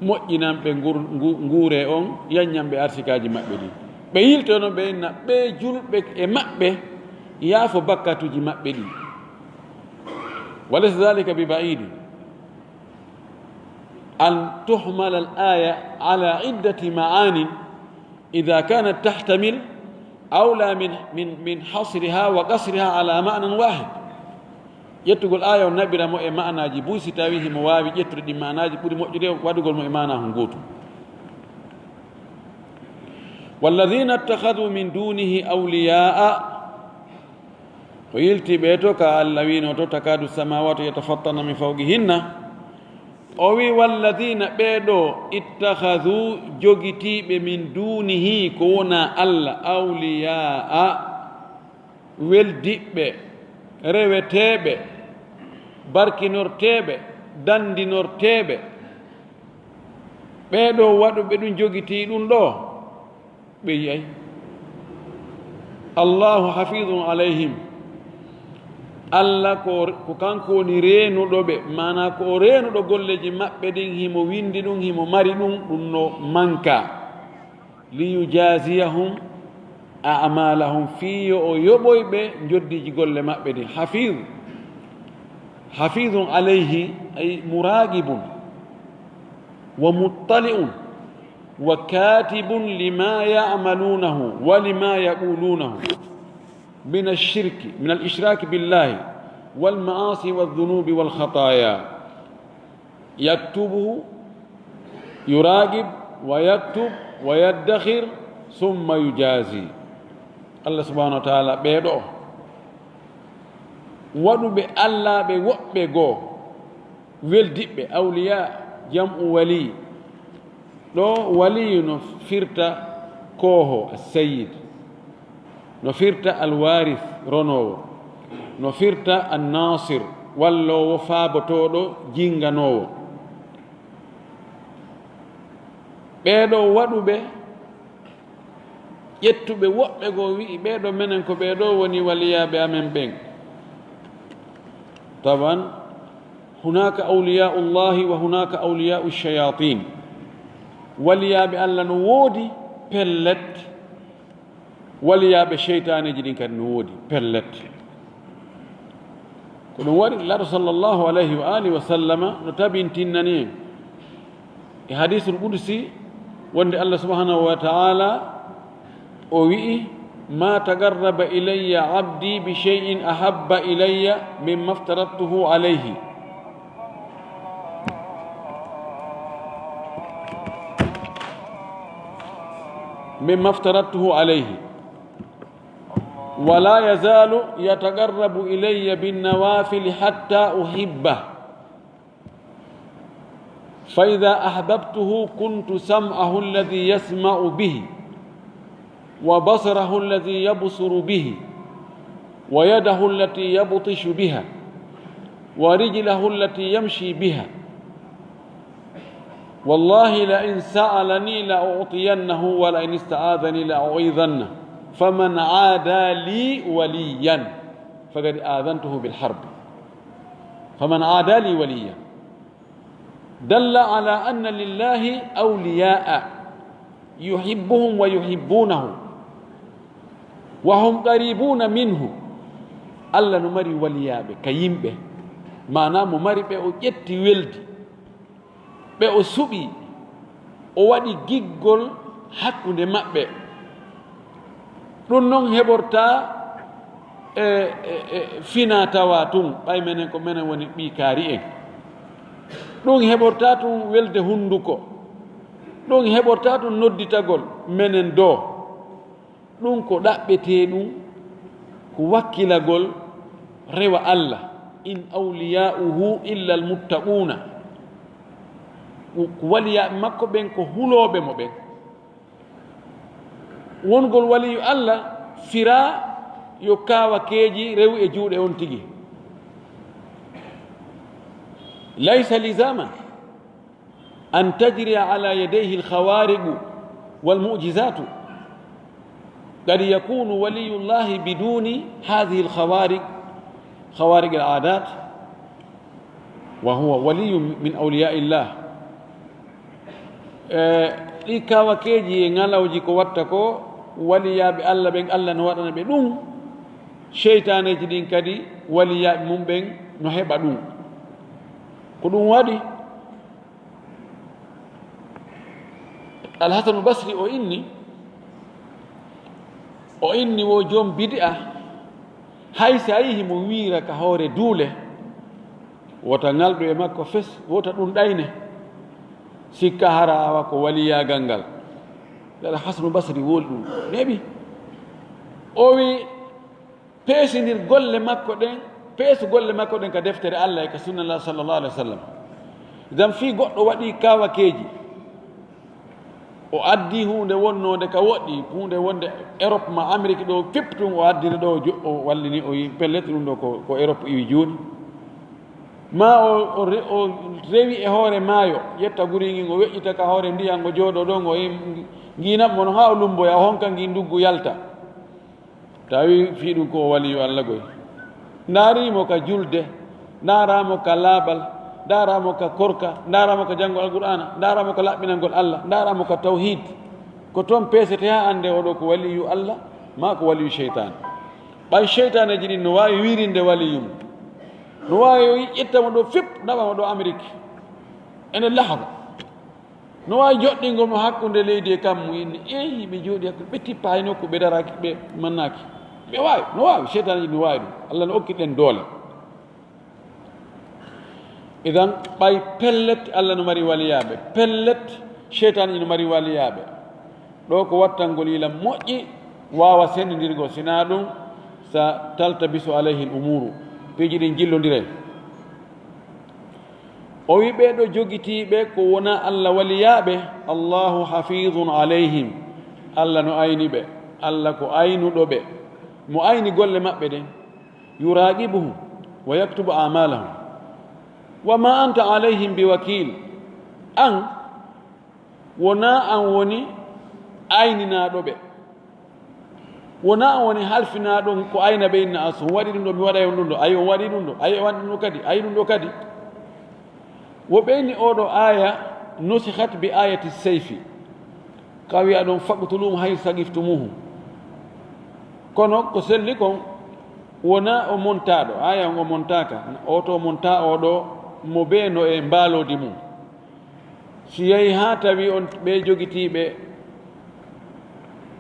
Moƴƴinan ɓe ngur-, ngu-, nguure on, yanñan ɓe arsikaaji maɓɓe ɗin. Ɓe yiltono ɓe inna ɓe julɓe e maɓɓe yaafo bakkatuuji maɓɓe ɗin. وليس ذلك ببعيد أن تحمل الآية على عدة معان إذا كانت تحتمل أولى من، من، من حصرها وقصرها على معنى واحد. Ƴettugol aaya on naɓira mo e maanaaji buy, si tawii himo waawi ƴettude ɗin maanaaji, ɓuri moƴƴude waɗugol mo e maanaa hun gootu. والذين اتخذوا من دونه أولياء. O yilti ɓe to ka Allah wiino to, تكاد السماوات يتفطرن من فوقهن. O wi, والذين، ɓee ɗoo, اتخذوا، jogitiiɓe, من دونه، ko wonaa Allah, أولياء، weldiɓɓe, reweteeɓe, barkinorteeɓe, dandinorteeɓe. Ɓee ɗoo waɗuɓe ɗum, jogitii ɗum ɗoo, ɓe yi'ay. الله حفيظ عليهم. Allah ko, ko kanko woni reenuɗo ɓe, maanaa ko o reenuɗo golleeji maɓɓe ɗin, himo windi ɗum, himo mari ɗum, ɗum no manka. ليجازيهم أعمالهم، fii yo o yoɓoy ɓe njoddiiji golle maɓɓe ɗin. حفيظ، حفيظ عليه، أي مراقب ومطلع وكاتب لما يعملونه ولما يقولونه من الشرك، من الإشراك بالله والمعاصي والذنوب والخطايا. يكتبه، يراقب ويكتب ويدخر ثم يجازي. Allah subhanahu wa ta'ala, ɓee ɗoo waɗuɓe Allaaɓe woɓɓe goo, weldiɓɓe, awliya, jam'u wali. Ɗoo waliyu no firta kooho, as-sayyid, no firta al-waaris, ronoowo, no firta an-naasir, walloowo, faabotooɗo, jinnganoowo. Ɓee ɗoo waɗuɓe ƴettuɓe woɓɓe goo wi'i, "Ɓee ɗoo menen ko ɓee ɗoo woni waliyaaɓe amen ɓen." Taban, hunaka awliya'ullahi wa hunaka awliya'u shayatin. Waliyaaɓe Allah no woodi, pellet. Waliyaaɓe seytaaneeji ɗin kadi no woodi, pellet. Ko ɗum waɗi Nulaaɗo sallallahu alayhi wa alihi wa sallama no tabintinnani en e hadiisul qudsi wonde Allah subhanahu wa ta'ala o wi'i, "Ma taqarraba ilayya abdi bi shay'in ahabba ilayya mimma aftaradtuhu alayhi." Mimma aftaradtuhu alayhi. "Wa la yazalu yataqarrabu ilayya bin nawafili hatta uhibbah. Fa idha ahbabtuhu kuntu sam'ahu alladhi yasma'u bihi, wa basarahu alladhi yabsuru bihi, wa yadahu allati yabtishu biha, wa rijlahu allati yamshi biha. Wallahi la in sa'alani la u'tiyannahu, wa la in ista'adhani la u'idhanna. Faman 'ada li waliyan faqad adhantuhu bil harb." Faman 'ada li waliyan. Dalla ala anna lillahi awliya'a yuhibbuhum wa yuhibbunahu, wa hum qaribuna minhu. Allah no mari waliyaaɓe ka yimɓe, maanaa mo mari ɓe, o ƴetti weldi, ɓe o suɓi, o waɗi giggol hakkunde maɓɓe. Ɗum non heɓortaa e, e, e finaa tawaa tun, ɓay menen ko menen woni ɓii kaari en. Ɗum heɓortaa tun welde hunduko. Ɗum heɓortaa tun nodditagol menen doo. Ɗum ko ɗaɓɓetee ɗum, ko wakkilagol rewa Allah. "In awliya'uhu illa al-muttaquna." Ko, ko waliyaaɓe makko ɓen ko hulooɓe mo ɓen. Wongol waliyu Allah firaa yo kaawakeeji rewu e juuɗe on tigi. Laysa lizaman an tajriya ala yadayhi al-khawariqu wal mu'jizatu. Qad yakunu waliyullahi biduni hadhihi al-khawariq, khawariq al-adat, wa huwa waliyyun min awliya'illah. E, ɗi kawakeeji e ŋalawji ko watta ko, waliyaaɓe Allah ɓen, Allah no waɗana ɓe ɗum. Seytaaneeji ɗin kadi, waliyaaɓe mum ɓen no heɓa ɗum. Ko ɗum waɗi, Alhasanul Basri o inni, o inni wo joom bid'a, hay si a yi'i mo wiira ka hoore duule, wota ŋalɗu e makko fes, wota ɗum ɗayne, sikka hara awa ko waliyaagal ngal. Alhasanul Basri woli ɗum, neeɓi. O wi, peesindir golle makko ɗen, peesu golle makko ɗen ka deftere Allah e ka sunna Allah sallallahu alaihi wasallam. Idan fii goɗɗo waɗi kawakeeji, o addi huunde wonnoonde ka woɗɗi, huunde wonde Europe ma Amérique ɗo, fep tun o addiri ɗo, o jo-, o wallini, o yi pellet ɗum ɗo ko, ko Europe iwi jooni. Ma o, o re-, o rewi e hoore maayo, ƴetta guri ngin, o weƴƴita ka hoore ndiyan, o jooɗo ɗon, o yi ngiinam mo no haa o lumboya, o honka ngin nduggu yalta. Tawi fii ɗum ko o waliyu Allah goy. Ndaari mo ka julde, ndaara mo ka laaɓal, ndaara mo ka korka, ndaara mo ka janngol Alqur'aana, ndaara mo ka laɓɓinangol Allah, ndaara mo ka tawhiid. Ko toon peesete haa annde oɗo ko waliyu Allah, maa ko waliyu seytaane. Ɓay seytaaneeji ɗin no waawi wiirinde waliyu mum. No waawi o ƴetta mo ɗo fep, naɓa mo ɗo Amerik. Ene lahaba. No waawi joɗɗingol mo hakkunde leydi e kammu, inni, "Eey, ɓe jooɗi hakkunde, ɓe tippaay nokku, ɓe daraaki, ɓe mannaaki." Ɓe waawi, no waawi, seytaaneeji no waawi ɗum. Allah no okki ɗen doole. Idan, ɓay pellet, Allah no mari waliyaaɓe. Pellet, seytaaneeji no mari waliyaaɓe. Ɗo ko wattangol yila moƴƴi, waawa senndindirgol, sinaa ɗum, sa taltabisu alayhi l-umuuru. Piiji ɗin jillondiray. O wi ɓee ɗo jogitiiɓe ko wonaa Allah waliyaaɓe, Allahu hafizun alayhim. Allah no ayni ɓe. Allah ko aynuɗo ɓe. Mo ayni golle maɓɓe ɗen. Yuraqibuhum wa yaktubu a'malahum. Wa ma anta alayhim bi wakil. An, wonaa an woni ayninaaɗo ɓe. Wonaa on woni halfinaa ɗon ko ayna ɓe inna as, on waɗi ɗum ɗo, mi waɗay on ɗum ɗo, ayi on waɗi ɗum ɗo, ayi on waɗi ɗum ɗo kadi, ayi ɗum ɗo kadi. Wo ɓeyni oo ɗoo aaya nusikhat bi ayati seyfi. Ka wi'a ɗon, "Faqtuluhum haythu saqiftumuhum." Kono ko selli kon, wonaa o montaaɗo, aaya on o montaaka. Oo to o montaa oo ɗoo, mo bee no e mbaaloodi mum. Si yahi haa tawi on ɓe jogitiiɓe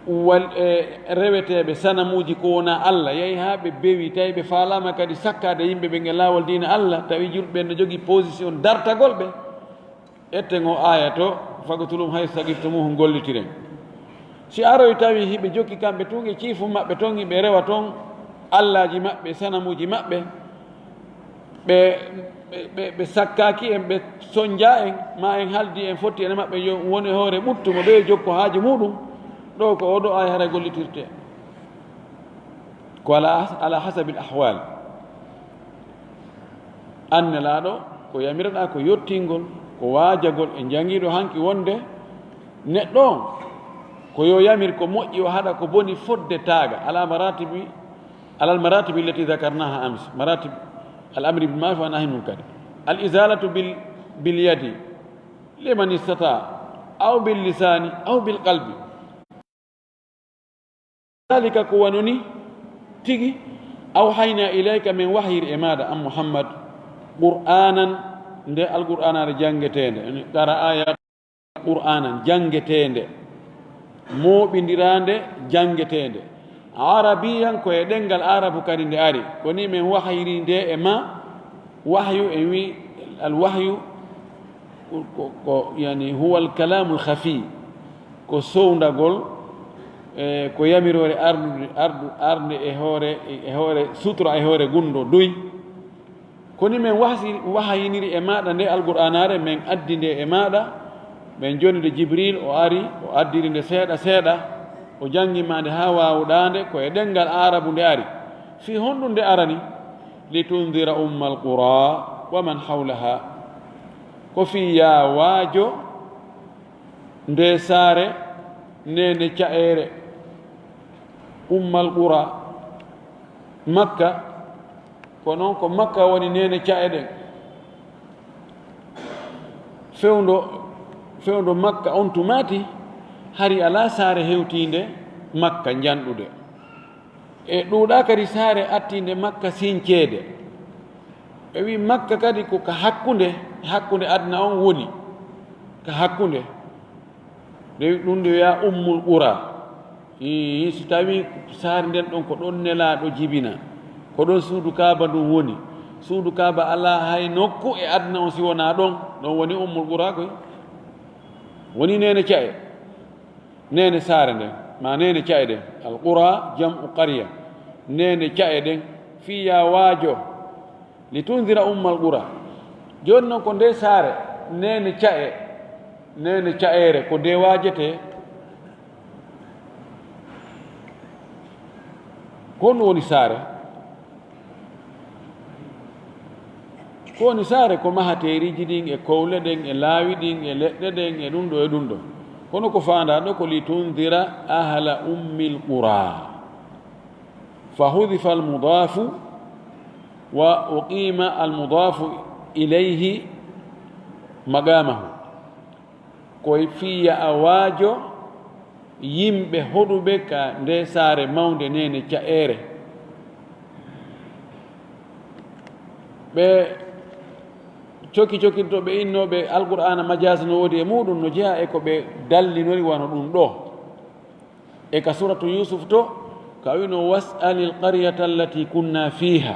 wal-, e reweteeɓe sanamuuji ko wonaa Allah, yahi haa ɓe bewi, tawi ɓe faalaama kadi sakkaade yimɓe ɓen e laawol diina Allah, tawi julɓe ɓen no jogii position dartagol ɓe, etten o aaya to, "Faqtuluhum haythu saqiftumuhum", gollitiren. Si aroy tawi hiɓe jokki kamɓe tun e ciifu maɓɓe ton, hiɓe rewa ton allaaji maɓɓe, sanamuuji maɓɓe, ɓe, ɓe, ɓe, ɓe sakkaaki en, ɓe sonjaa en, ma en haldi en fotti en e maɓɓe, yo won e hoore ɓuttu mo ɓe jokko haaju muuɗum, ɗoo ko oo ɗoo aaya haray gollitirtee. Ko ala, ala hasabil ahwal. An Nelaaɗo, ko yamiraɗaa ko yottingol, ko waajagol e jangiiɗo hanki wonde neɗɗo on, ko yo yamir ko moƴƴi, o haɗa ko boni fodde taaga, ala maratibi, ala al maratibi allati dhakarnaha ams, maratib al amri bil ma'ruf wa nahyi munkar, al izalatu bil, bil yadi liman istata, aw bil lisani, aw bil qalbi. Dhalika, ko wano ni tigi, awhayna ilayka, min wahyiri e maaɗa, an Muhammad, qur'anan, nde alqur'anaare janngeteende, yani qara'a ya qur'anan, janngeteende, mooɓindiraande, janngeteende, arabiyan, ko e ɗemngal arabu kadi nde ari, ko ni min wahyiri nde e ma, wahyu, en wi al wahyu, ko, ko, ko, yani, huwa al kalamul khafi, ko sowndagol, e ko yamiroore ardude, ardu, arde e hoore, e hoore sutura, e hoore gunndo duy. Ko ni min wahsi-, wahayiniri e maaɗa nde alqur'aanaare, min addi nde e maaɗa, min jonni nde Jibril, o ari, o addiri nde seeɗa seeɗa, o janngi ma nde haa waawuɗaa nde, ko e ɗemngal Aarabu nde ari. Fii honɗum nde arani? Litundira ummal qura wa man hawlaha. Ko fii yaa waajo nde saare neene ca'eere, ummal qura, Makka, ko noon ko Makka woni neene ca'e ɗen. Fewndo, fewndo Makka on tumaati, hari alaa saare hewtiinde Makka njanɗude. E ɗuuɗaa kadi saare attiinde Makka sinceede. Ɓe wi Makka kadi ko ka hakkunde, hakkunde aduna on woni, ka hakkunde. Nde ɗum nde wiyaa Ummul Qura. Ii, si tawii saare nden ɗon ko ɗon Nelaaɗo jibina, ko ɗon suudu Kaaba ndun woni. Suudu Kaaba alaa hay nokku e aduna on si wonaa ɗon. Ɗon woni Ummul Qura koy. Woni neene ca'e. Neene saare nden, ma neene ca'e ɗen. Al qura jam'u qarya. Neene ca'e ɗen. Fii yaa waajo. Litundira ummal qura. Jooni non ko nde saare, neene ca'e, neene ca'eere, ko nde waajetee. Ko honɗum woni saare? Ko woni saare? Ko mahateeriiji ɗin, e kowle ɗen, e laawi ɗin, e leɗɗe ɗen, e ɗum ɗo, e ɗum ɗo. Kono ko faandaa ɗo ko litundira ahla ummil qura. Fa hudifa al mudaafu wa uqiima al mudaafu ilayhi maqaamahu. Ko fii yaa waajo yimɓe hoɗuɓe ka nde saare mawnde neene ca'eere. Ɓe coki cokinto ɓe innooɓe Alqur'aana majaas no woodi e muuɗum, no jeyaa e ko ɓe dallinori wano ɗum ɗoo. E ka suuratu Yuusuf to, ka wino, "Was'alil qaryata allati kunna fiiha."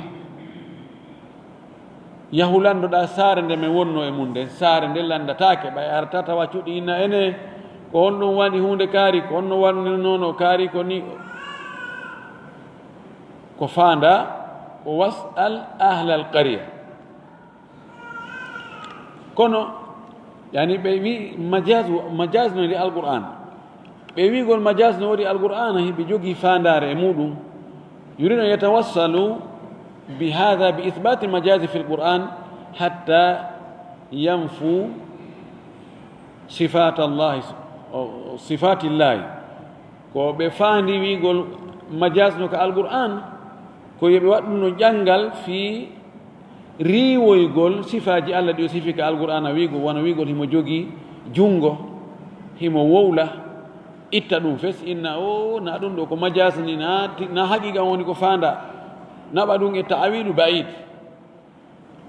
Yahu lanndoɗaa saare nde men wonno e mum nden, saare nde lanndataake, ɓay arata tawa cuɗi inna ene, ko honɗum waɗi huunde kaari, ko honno waɗunirnoono kaari, ko ni. Ko faandaa, ko was'al ahlal qarya. Kono, yani, ɓe wi majaaz, majaaz no woni Alqur'aan. Ɓe wi'ugol majaaz no woni Alqur'aan, hiɓe jogii faandaare e muuɗum. Yuridu an yatawassalu bi haadha bi ithbaati majaazi fil Qur'aan hatta yanfu sifaatallahi, sifaatillaahi. Ko ɓe faandi wi'ugol Majas no ka Alqur'an, ko yo ɓe waɗ ɗum no ƴanngal fii riiwoygol sifaaji Allah ɗi o sifi ka Alqur'ana, wiigo, wano wiigol himo jogii junngo, himo wowla, itta ɗum fes, inna, "O, na ɗum ɗo ko majas ni, na ti-, na haqiqa woni ko faanda." Naɓa ɗum e ta'awilu ba'id.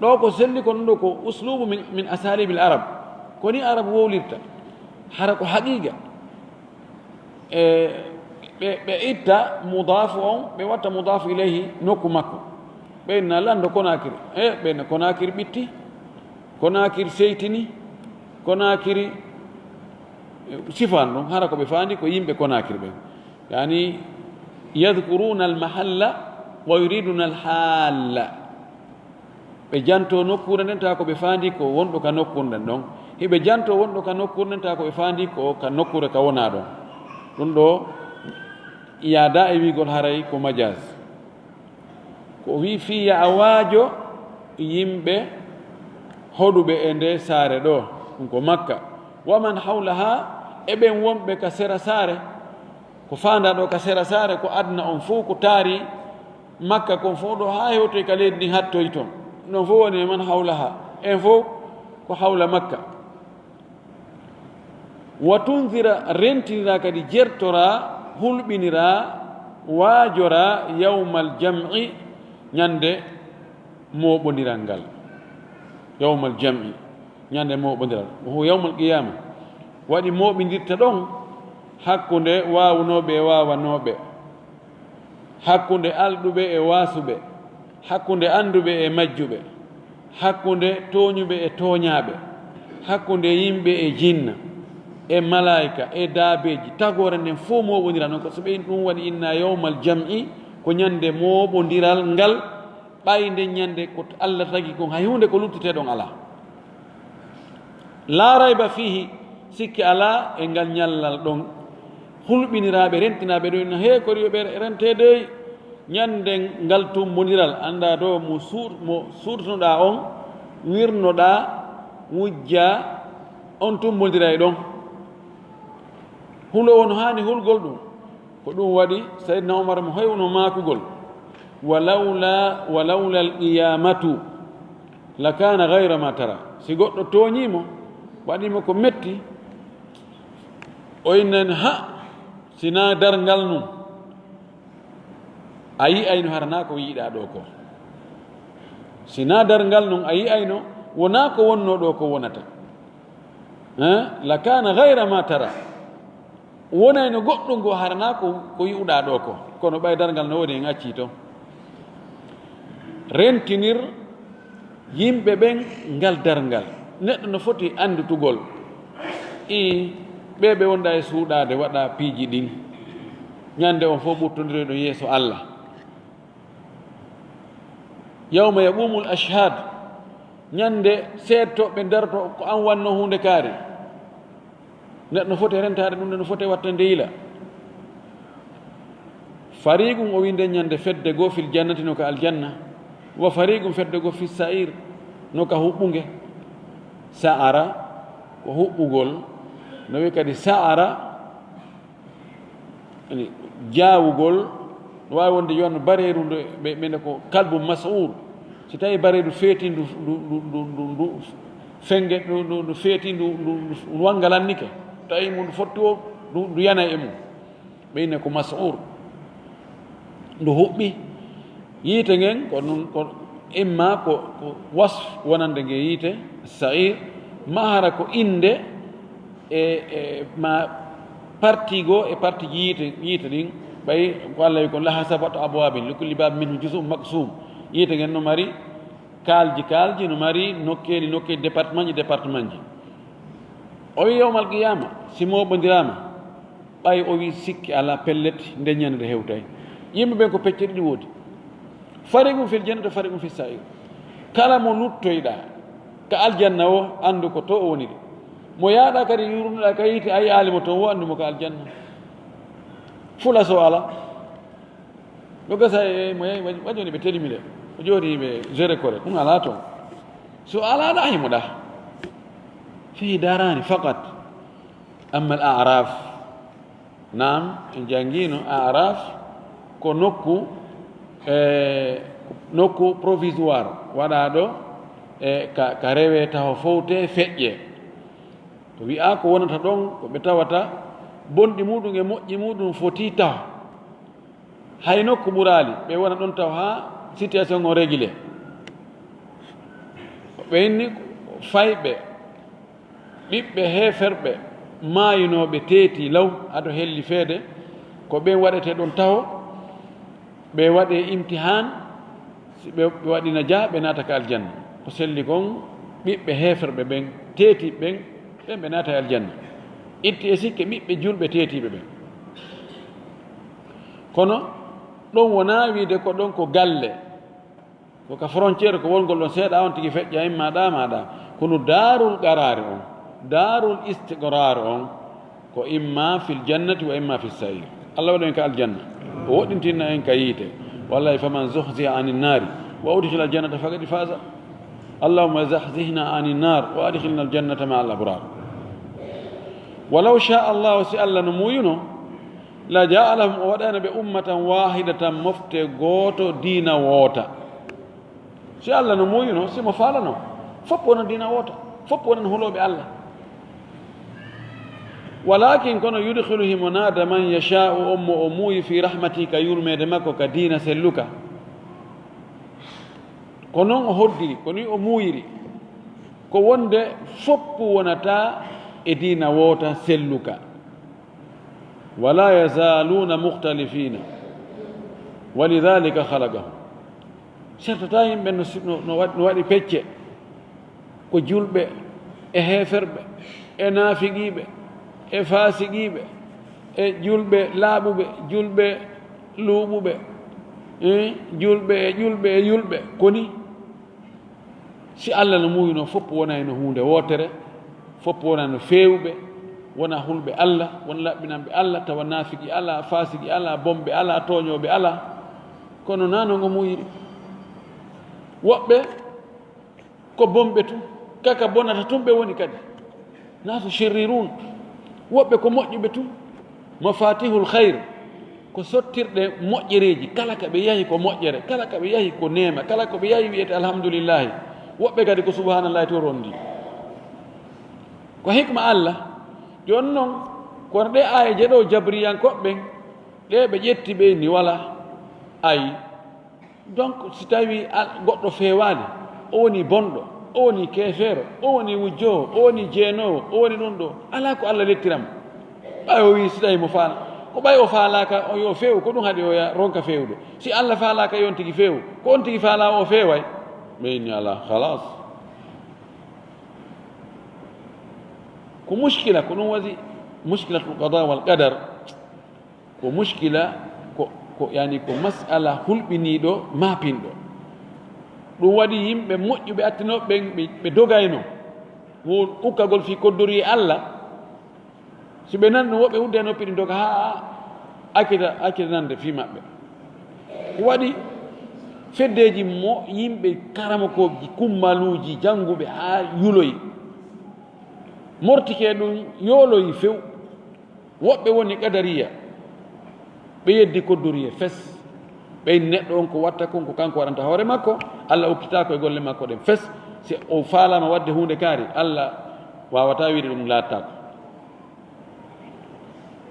Ɗo ko selli, ko ɗum ɗo ko uslubu min, min asalibil arab. Ko ni arab wowlirta. Hara ko haqiqa. E, ɓe, ɓe itta mudaafu on, ɓe watta mudaafu ilayhi nokku makko. Ɓe inna lanndo Konakiri. E, ɓe inna Konakiri ɓitti, Konakiri seytini, Konakiri, e, sifan ɗum. Hara ko ɓe faandi ko yimɓe Konakiri ɓen. Yani, yadhkuruna al mahalla wa yuriduna al halla. Ɓe janto nokkuure nden, tawa ko ɓe faandi ko wonɗo ka nokkuure nden ɗon. Hiɓe janto wonɗo ka nokkuure nden, tawa ko ɓe faandi ko ka nokkuure ka wonaa ɗon. Ɗum ɗo yaada e wiigol haray ko majaaz. Ko o wi'i fii ya a waajo yimɓe hoɗuɓe e nde saare ɗo, ɗum ko Makka. Wa man hawlaha, e ɓen wonɓe ka sera saare, ko faandaa ɗo ka sera saare, ko aduna on fow ko taari Makka kon fow ɗo haa hewtoy ka leydi ndin hattoy ton. Non fow woni e man hawlaha. En fow ko hawla Makka. Wa tunzira, rentinira kadi, jertora, hulɓinira, waajora yawmal jam'i, ñande mooɓondiral ngal. Yawmal jam'i, ñande mooɓondiral. Wa huwa yawmal qiyama. Waɗi mooɓindirta ɗon hakkunde waawunooɓe e waawanooɓe, hakkunde alɗuɓe e waasuɓe, hakkunde annduɓe e majjuɓe, hakkunde tooñuɓe e tooñaaɓe, hakkunde yimɓe e jinna, e malaayika, e daabeeji. Tagoore nden fow mooɓondira non, ko so ɓe ɗum waɗi inna yawmal jam'i, ko ñande mooɓondiral ngal, ɓay nden ñande ko Allah tagi kon, hay huunde ko luttete ɗon alaa. Laa rayba fiihi, sikke alaa e ngal ñallal ɗon. Hulɓiniraaɓe, rentinaaɓe ɗon, no heekori yo ɓe rentee dey. Ñande ngal tumbondiral, anndaa ɗo mo suur-, mo suurtunoɗaa on, wirnoɗaa, wujjaa, on tumbondiray ɗon. Huloowo no haani hulgol ɗum. Ko ɗum waɗi Sayyidina Umar mo hoywno maakugol, "Walawla, walawla al-qiyamatu lakana ghayra ma tara." Si goɗɗo tooñii mo, waɗii mo ko metti, o innani, "Ha, si naa darngal nun, a yi'ayno hara naa ko yi'uɗaa ɗoo ko. Si naa darngal nun, a yi'ayno wonaa ko wonnoo ɗoo ko wonata." Eh? "Lakana ghayra ma tara." Wonayno goɗɗum goo hara naa ko, ko yi'uɗaa ɗoo ko. Kono ɓay darngal no woni en accii ton. Rentinir yimɓe ɓen ngal darngal. Neɗɗo no foti annditugol. Ii, ɓee ɓe wonɗaa e suuɗaade waɗa piiji ɗin. Ñande on fow ɓurtondiroyɗon yeeso Allah. Yawma yaqumul ashhad. Ñande seedtooɓe daroto ko an wannoo huunde kaari. Neɗɗo no foti rentaade ɗum, no foti wattande yila. Fariqun o winde ñande fedde goo fil jannati no ka aljanna, wa fariqun fedde goo fis sa'ir no ka huɓɓunge. Sa'ara ko huɓɓugol, no wi'i kadi sa'ara, yani, jaawugol, no waawi wonde yo no bareeru nde ɓe, ɓe ko kalbu mas'ur. Si tawi bareeru feeti ndu, ndu, ndu, ndu, ndu, ndu fenge, ndu, ndu, ndu feeti ndu, ndu, ndu, ndu wangalannike, tawi mo ndu fotti o, ndu, ndu yanay e mum. Ɓe inne ko mas'ur. Ndu huɓɓi. Yiite ngen ko nun, ko imma ko, ko wasf wonande nge yiite, sa'ir, maa hara ko innde e, e ma parti goo e parti ji yiite, yiite ɗin. Ɓay ko Allah wi kon, "Laha sab'atu abwabin, li kulli babin minhum juz'un maqsum." Yiite ngen no mari kaalji, kaalji, no mari nokkeeli, nokkeeli, département ji, département ji. O wi yawmal qiyama, si mooɓondiraama, ɓay o wi sikki alaa, pellet, nde ñande nde hewtay. Yimɓe ɓen ko pecce ɗiɗi woodi. Fariqun fil jannati, fariqun fis sa'ir. Kala mo luttoyɗaa ka aljanna o, anndu ko to o woniri. Mo yaaɗaa kadi yurnuɗaa ka yiite, a yi'aali mo ton, o anndu mo ka aljanna. Fula so alaa. Ɗo gasa e mo yahi, waɗi, waɗi woni ɓe telimi le. O jooɗi ɓe géré kore. Ɗum alaa ton. So alaa ɗa himo ɗa. Fii darani faqat. Amma al a'raf. Naam, en janngiino a'raf. Ko nokku, e, nokku provisoire waɗaaɗo, e, ka, ka rewee taho fowtee feƴƴee. Ko wi'aa ko wonata ɗon, ko ɓe tawata bonɗi muuɗum e moƴƴi muuɗum fotii taho. Hay nokku ɓuraali, ɓe wona ɗon taho haa situation on régulé. Ɓe inni fayɓe, ɓiɓɓe heeferɓe maayinooɓe teeti law, ado helli feede, ko ɓen waɗetee ɗon taho, ɓe waɗee imtihaan, si ɓe, ɓe waɗi najaa, ɓe naata ka aljanna. Ko selli kon, ɓiɓɓe heeferɓe ɓen, teetiiɓe ɓen, ɓen ɓe naata e aljanna. Itti e sikke ɓiɓɓe julɓe teetiiɓe ɓen. Kono ɗon wonaa wiide ko ɗon ko galle, ko ka frontière, ko wongol ɗon seeɗa on tigi feƴƴa, imma ɗa ma ɗa. Kono daarul qaraari on, daarul istiqraar on, ko imma fil jannati wa imma fis sa'ir. Allah waɗi en ka aljanna. O woɗɗintinna en ka yiite. Wallahi, faman zuhziha anin naari wa udkhila aljannata faqad faza. Allahumma zahzihna anin naar wa adkhilna aljannata ma al abrar. Walaw sha Allah, si Allah no muuyuno, la ja'alahum, o waɗayno ɓe ummatan wahidatan, mofte gooto, diina woota. Si Allah no muuyuno, si mo faalano, fof wonan diina woota, fof wonan hulooɓe Allah. Walakin kono, yudkhilu, himo naada, man yasha'u, on mo o muuyi, fi rahmati, ka yurmeede makko, ka diina selluka. Ko non o hoddiri, ko ni o muuyiri. Ko wonde fof wonata e diina woota selluka. Wala yazaluna mukhtalifina. Walidhalika khalaqahum. Sertata yimɓe no si-, no, no waɗ-, no waɗi pecce. Ko julɓe e heeferɓe e naafiqiiɓe e faasiqiiɓe e julɓe laaɓuɓe, julɓe luuɓuɓe, eh, julɓe e ƴulɓe e yulɓe. Koni si Allah no muuyuno, fof wonayno huunde wootere, fof wonayno feewuɓe, wona hulɓe Allah, wona laɓɓinanɓe Allah, tawa naafiki alaa, faasiki alaa, bonɓe alaa, tooñooɓe alaa. Kono naa no ngo muuyiri. Woɓɓe ko bonɓe tun, kaka bonata tun ɓe woni kadi. Naasu shirrirun. Woɓɓe ko moƴƴuɓe tun. Mafatihul khayr, ko sottirɗe moƴƴereeji. Kala ka ɓe yahi ko moƴƴere, kala ka ɓe yahi ko neema, kala ko ɓe yahi wi'ete alhamdulillahi. Woɓɓe kadi ko subhanallahi to rondi. Ko hikma Allah. Jooni non, kono ɗe aayeeje ɗo, jabriyankooɓe ɓen, ɗe ɓe ƴetti ɓe ni wala. Ayi. Donc, si tawi al-, goɗɗo feewaali, o woni bonɗo, o woni keefeero, o woni wujjoowo, o woni jeenoowo, o woni ɗum ɗo, alaa ko Allah lettiram. Ɓay o wii si tawi mo faala, ko ɓay o faalaaka, o yo feew, ko ɗum haɗi o ya-, ronka feewde. Si Allah faalaaka yo on tigi feew, ko on tigi faalaa o feeway. Ɓe inni alaa, khalas. Ko mushkila, ko ɗum waɗi mushkilatul qada wal qadar. Ko mushkila, ko, ko, yani, ko mas'ala hulɓiniiɗo, maapinɗo. Ɗum waɗi yimɓe moƴƴuɓe attinooɓe ɓen, ɓe, ɓe dogayno. Wo ukkagol fii koddori e Allah. Si ɓe nani ɗum, woɓɓe udda e noppi ɗin doga haa accita, accita nande fii maɓɓe. Ko waɗi feddeeji mo yimɓe karamokooɓe, kummaluuji, jannguɓe haa yuloyi. Mortike ɗum, yooloyi few. Woɓɓe woni qadariya, ɓe yeddi koddoriye fes. Ɓe inni neɗɗo on ko watta kon, ko kanko waɗanta hoore makko, Allah okkitaako e golle makko ɗen fes. Si o faalaama waɗde huunde kaari, Allah waawataa wiide ɗum laattaako.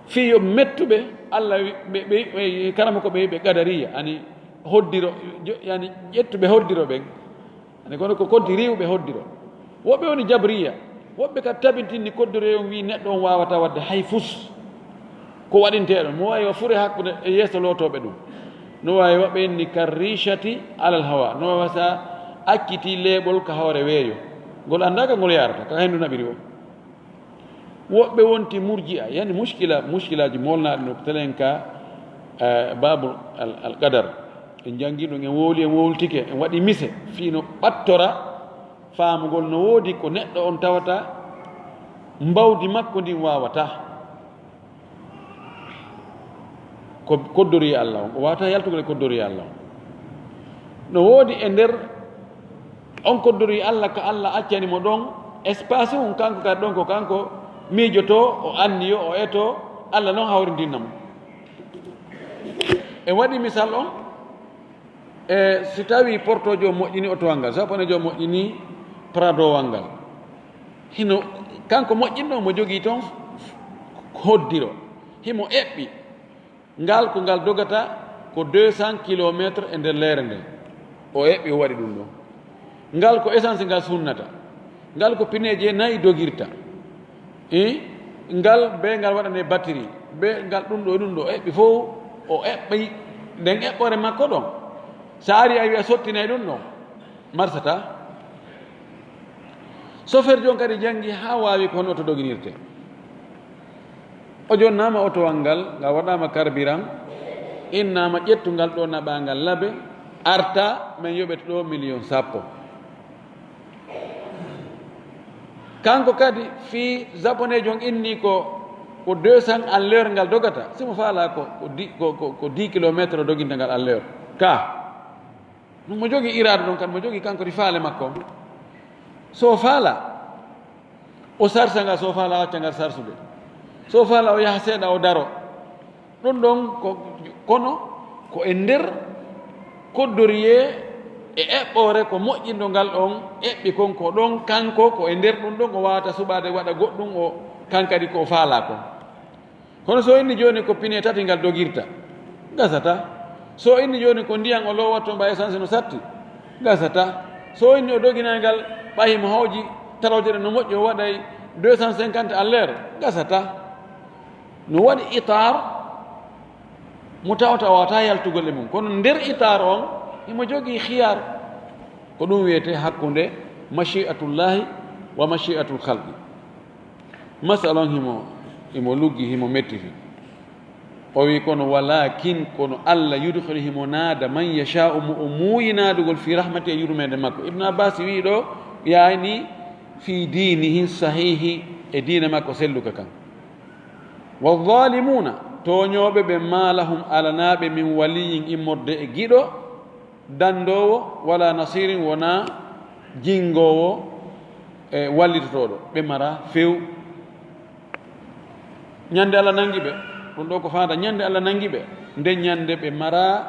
Fii yo mettuɓe, Allah wi-, ɓe, ɓe, ɓe, karamokooɓe wi'uɓe qadariya, ani hoddiro, jo-, yani ƴettuɓe hoddiro ɓen. Ani kono ko koddi riiwɓe hoddiro. Woɓɓe woni jabriya. Woɓɓe ka tabintinni koddoro on, wii neɗɗo on waawata waɗde hay fus. Ko waɗinteeɗo, mo waawi wa fure hakkunde e yeeso lootooɓe ɗum. No waawi woɓɓe inni karrishati alal hawa. No waawi sa acciti leeɓol ka hoore weeyo. Ngol anndaa ka ngol yaarata, ka hendu naɓiri o. Woɓɓe wonti murji'a, yani mushkila, mushkilaaji molnaaɗi no telen ka, eh, baabul al, al qadar. En janngi ɗum, en wowli, en wowltike, en waɗi mise, fii no ɓattora faamugol no woodi ko neɗɗo on tawata mbawdi makko ndin waawata. Ko koddori Allah on, o waawata yaltugol e koddori Allah on. No woodi e nder on koddori Allah ka Allah accani mo ɗon espace on, kanko kadi ɗon ko kanko miijoto, o anniyo, o eto, Allah non hawrindinna mo. En waɗi misal on, e si tawi portojo moƴƴini otowal ngal, japonejo moƴƴini pradowal ngal, hino, kanko moƴƴinɗo mo jogii toon hoddiro, himo eɓɓi. Ngal ko ngal dogata ko deux cents kilomètres e nder leere nde. O eɓɓi, o waɗi ɗum ɗon. Ngal ko essence ngal sunnata. Ngal ko pineeje nayi dogirta. I? Ngal be ngal waɗane batterie. Be ngal ɗum ɗo, ɗum ɗo eɓɓi fof, o eɓɓi nden eɓɓore makko ɗon. So a ari a wiya sottinay ɗum ɗon. Marsata. Chauffeur jon kadi janngi haa waawi ko honno to doginirte. O jonnaama otowal ngal, ngal waɗaama carburant, innaama ƴettu ngal ɗo naɓaa ngal labe, arta, men yoɓete ɗo million sappo. Kanko kadi fii japonais jon inni ko, ko deux cents à l'heure ngal dogata, si mo faalaa ko, ko di-, ko, ko, ko dix kilomètres o doginta ngal à l'heure. Ka. Ɗum mo jogii iraada ɗum kan, mo jogii kanko ɗi faale makko. So faala, o sarsa nga, so faala, o acca ngal sarsude. So faala, o yaha seeɗa, o daro. Ɗum ɗon ko, kono ko e nder koddoriyee e eɓɓoore ko moƴƴinɗo ngal on eɓɓi kon ko ɗon kanko ko e nder ɗum ɗon o waawata suɓaade waɗa goɗɗum o kan kadi ko o faalaa kon. Kono so inni jooni ko pine tati ngal dogirta, gasata. So inni jooni ko ndiyan o loowatto mba essence no satti, gasata. So inni o doginay ngal ɓayi mo hawji taroje ɗe no moƴƴi o waɗay deux cent cinquante à l'heure, gasata. No waɗi itar mo tawata o wata yaltugol e mum. Kono nder itar on himo jogii khiyar. Ko ɗum wiyete hakkunde mashi'atullahi wa mashi'atul khalqi. Masala on himo, himo luggi, himo mettiti. O wi kono walakin, kono Allah yudkhilu himo naada man yasha'u mo o muuyi naadugol fi rahmati e yurmeende makko. Ibnu Abbas wi ɗo, yani fi diinihi sahihi e diina makko selluka kan. Wa zalimuna, tooñooɓe ɓe ma lahum alanaaɓe min waliyin immorde e giɗo, dandoowo, wala nasirin wona jingoowo e wallitotooɗo. Ɓe mara few. Ñande Allah nangi ɓe, ɗum ɗo ko faanda, ñande Allah nangi ɓe, nde ñande ɓe mara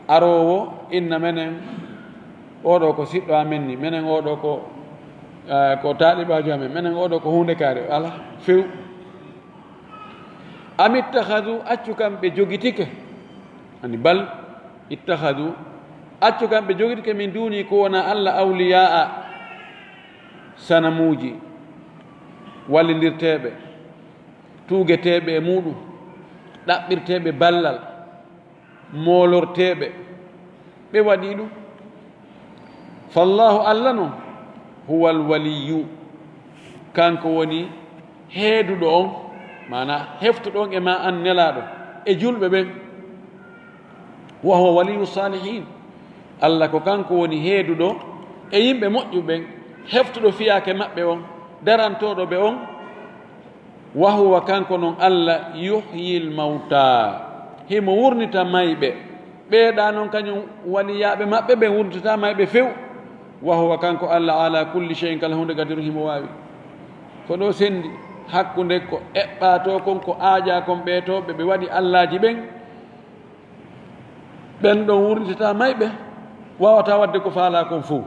aroowo inna menen, oɗo ko siɗɗo amen ni, menen oɗo ko, eh, ko taalibajo amen, menen oɗo ko hunde kaari, ala few. Am ittakhadhu, accu kam ɓe jogitike, ani bal ittakhadhu, accu kam ɓe jogitike min duni ko wona Allah awliya'a, sanamuuji, wallindirteeɓe, tuugeteeɓe e muuɗum, ɗaɓɓirteeɓe ballal, moolorteeɓe, ɓe waɗi ɗum. Fallahu, Allah non, huwal waliyyu, kanko woni heeduɗo on, maana heftuɗo on e ma an nelaaɗo, e julɓe ɓen. Wa huwa waliyyu salihin, Allah ko kanko woni heeduɗo e yimɓe moƴƴuɓe ɓen, heftuɗo fiyaake maɓɓe on, darantooɗo ɓe on. Wa huwa, kanko non Allah, yuhyil mawta, himo wurnita mayɓe. Ɓeeɗa non kañum waliyaaɓe maɓɓe ɓen wurnitata mayɓe few. Wa huwa, kanko Allah, ala kulli shay'in, kala huunde, qadirun, himo waawi. Ko ɗo sendi hakkunde ko eɓɓaa to kon, ko aajaa kon ɓee to ɓe, ɓe waɗi allaaji ɓen. Ɓen ɗon wurnitata mayɓe, waawata waɗde ko faalaa kon fow.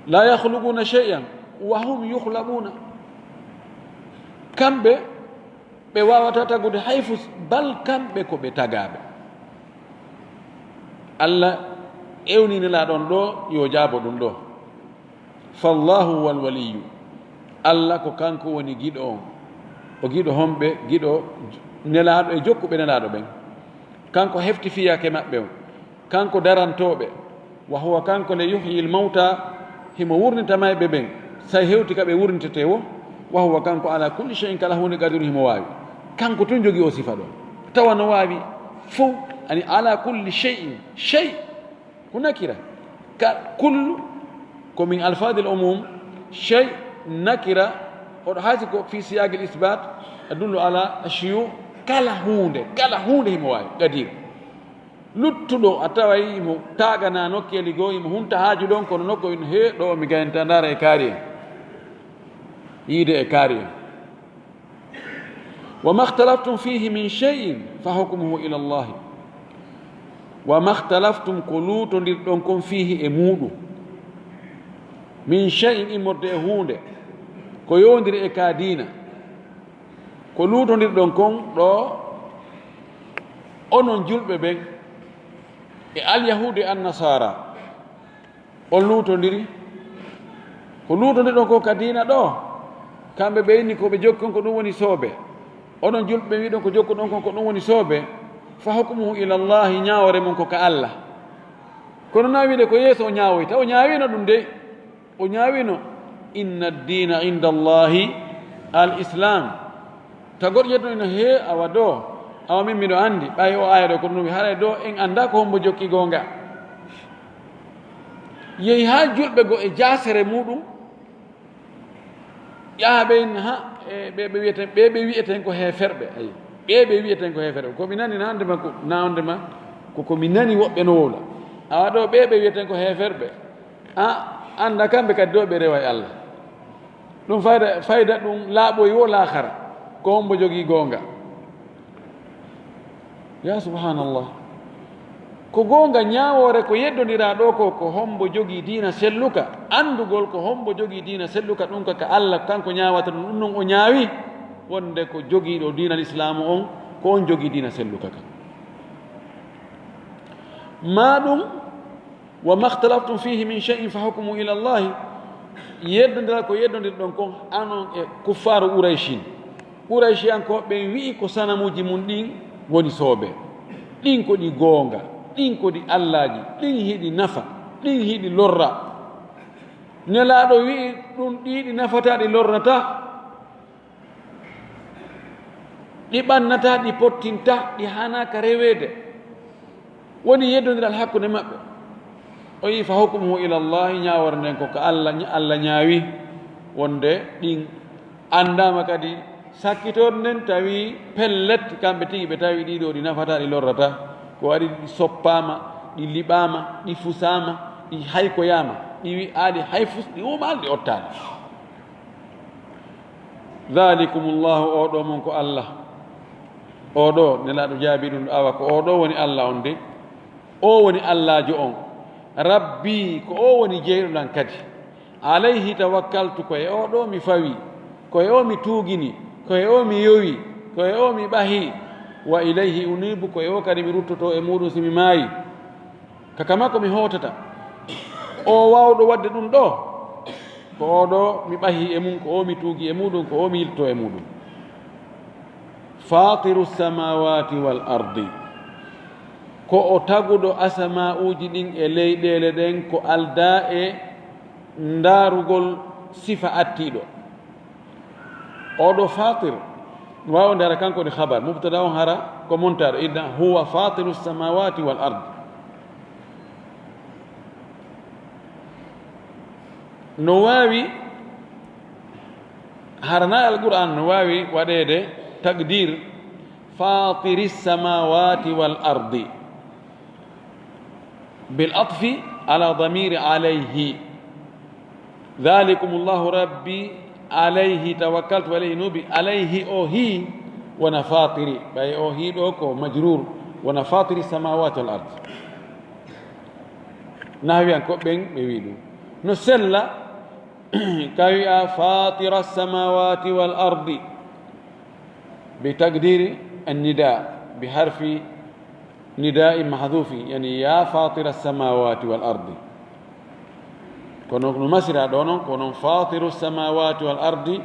La yakhluquna shay'an wa hum yukhlaquna. Kamɓe ɓe waawata tagude hay fus, bal kamɓe ko ɓe tagaaɓe. Allah ewni Nelaaɗo on ɗo, yo jaabo ɗum ɗo. Fallahu wal waliyyu. Allah ko kanko woni giɗo on. O giɗo homɓe, giɗo Nelaaɗo e jokkuɓe Nelaaɗo ɓen. Kanko hefti fiyaake maɓɓe on. Kanko darantooɓe. Wa huwa, kanko le, yuhyil mawta, himo wurnita mayɓe ɓen. Say hewti ka ɓe wurnitete wo. Wa huwa, kanko ala kulli shay'in, kala huunde, qadirun, himo waawi. Kanko tun jogii o sifa ɗo. Tawa no waawi fow, ani ala kulli shay'in, shay. Ko nakira. Ka kullu ko min alfadil umum, shay nakira, oɗo haasi ko fi siyagil isbat, adullu ala ashiyu, kala huunde, kala huunde himo waawi, qadir. Luttuɗo a taway imo taagana nokkeeli goo, imo hunta haaju ɗon, kono nokko ino hee ɗo mi gayanta ndaara e kaari en. Yiide e kaari en. Wa ma ikhtalaftum fihi min shay'in fa hukmuhu ila Allah. Wa ma ikhtalaftum, ko luutondirɗon kon, fihi, e muuɗum, min shay'in, immorde e huunde, ko yowondiri e ka diina, ko luutondirɗon kon ɗo, onon julɓe ɓen, e alyahuudu e annasara, on luutondiri. Ko luutondirɗon ko ka diina ɗo, kamɓe ɓe inni ko ɓe jokki on ko ɗum woni soobe, onon julɓe ɓe wiɗon ko jokkuɗon kon ko ɗum woni soobe, fa hukmuhu ila Allahi, ñaawore mum ko ka Allah. Kono na wiide ko yeeso o ñaawoyta, o ñaawino ɗum de. O ñaawino, inna diina inda Allahi al islam. Ta goɗɗo ƴettuno ino, he, awa ɗo, awa min miɗo anndi, ɓay o aya ɗo ko ɗum wi, haray ɗo en annda ko hombo jokki goonga. Yehi haa julɓe go e jaasere muɗum, ƴaha ɓe en, ha, e, ɓe, ɓe wiyeten, ɓe, ɓe wiyeten ko heeferɓe, ayi, ɓe, ɓe wiyeten ko heeferɓe. Ko mi nani na hande ma ko, na hande ma ko, ko mi nani woɓɓe no wowla. Awa ɗo ɓe, ɓe wiyeten ko heeferɓe. A annda kamɓe kadi ɗo ɓe rewa e Allah. Ɗum fayda, fayda ɗum laaɓoyi wo laakhara. Ko hombo jogii goonga? Ya subhanallah. Ko goonga ñaawoore ko yeddondiraa ɗo ko, ko hombo jogii diina selluka. Anndugol ko hombo jogii diina selluka, ɗum ka, ka Allah kanko ñaawata ɗum, ɗum non o ñaawi wonde ko jogiiɗo diina Islaamu on, ko on jogii diina selluka kan. Ma ɗum, wa ma ikhtalaftum fihi min shay'in fa hukmuhu ila Allah. Yeddondiral ko yeddondirɗon kon, anon e kuffaaru Qurayshin. Qurayshiyankooɓe ɓen wi'i ko sanamuuji mun ɗin woni soobe. Ɗin ko ɗi goonga, ɗin ko ɗi allaaji, ɗin hiɗi nafa, ɗin hiɗi lorra. Nelaaɗo wi'i ɗum ɗi, ɗi nafata, ɗi lornata. Ɗi ɓannata, ɗi pottinta, ɗi hanaaka reweede. Woni yeddondiral hakkunde maɓɓe. O yi fa hukmuhu ila Allah, ñaawore nden ko ka Allah, Allah ñaawi wonde ɗin anndaama kadi sakkitorde nden, tawi pellet kamɓe tigi ɓe tawi ɗiɗo ɗi nafata, ɗi lorrata. Ko waɗi ɗi soppaama, ɗi liɓaama, ɗi fusaama, ɗi haykoyaama, ɗi wi'aali hay fus, ɗi uumaali, ɗi ottaali. Dhalikumullahu, oo ɗoo mon ko Allah. Oo ɗoo, Nelaaɗo jaabii ɗum, awa ko oo ɗoo woni Allah on de. Oo woni Allaajo on. Rabbi, ko oo woni jeyɗo lan kadi. Alayhi tawakkaltu, ko e oo ɗoo mi fawi. Ko e oo mi tuugini. Ko e oo mi yowi. Ko e oo mi ɓahi. Wa ilayhi unibu, ko e oo kadi mi ruttotoo e muuɗum si mi maayi. Ka, ka makko mi hootata. O waawɗo waɗde ɗum ɗoo, ko oo ɗoo mi ɓahi e mum, ko oo mi tuugi e muuɗum, ko oo mi yiltoo e muuɗum. Faatiru samaawaati wal ardi, ko o taguɗo asama'uuji ɗin e leyɗeele ɗen, ko aldaa e ndaarugol sifa attiiɗo. Oo ɗoo Fatir, no waawde hara kanko woni khabar, mubtada on hara ko montaaɗo, inna huwa fatiru samawati wal ard. No waawi, hara na Alqur'an no waawi waɗeede taqdir fatiri samawati wal ardi. Bil atfi ala damiri alayhi. Dhalikumullahu rabbi alayhi tawakkaltu wa ilayhi nubi. Alayhi o hi wona fatiri. Ɓay o hi ɗoo ko majrur, wona fatiri samawati wal ard. Nahwiyankoɓe ɓen ɓe wi'i ɗum. No sella ka wi'a fatira samawati wal ardi bi taqdiri an-nida bi harfi nida'i mahdhufi, yani, ya fatira samawati wal ardi. Kono no masira ɗoo non, ko non fatiru samawati wal ardi,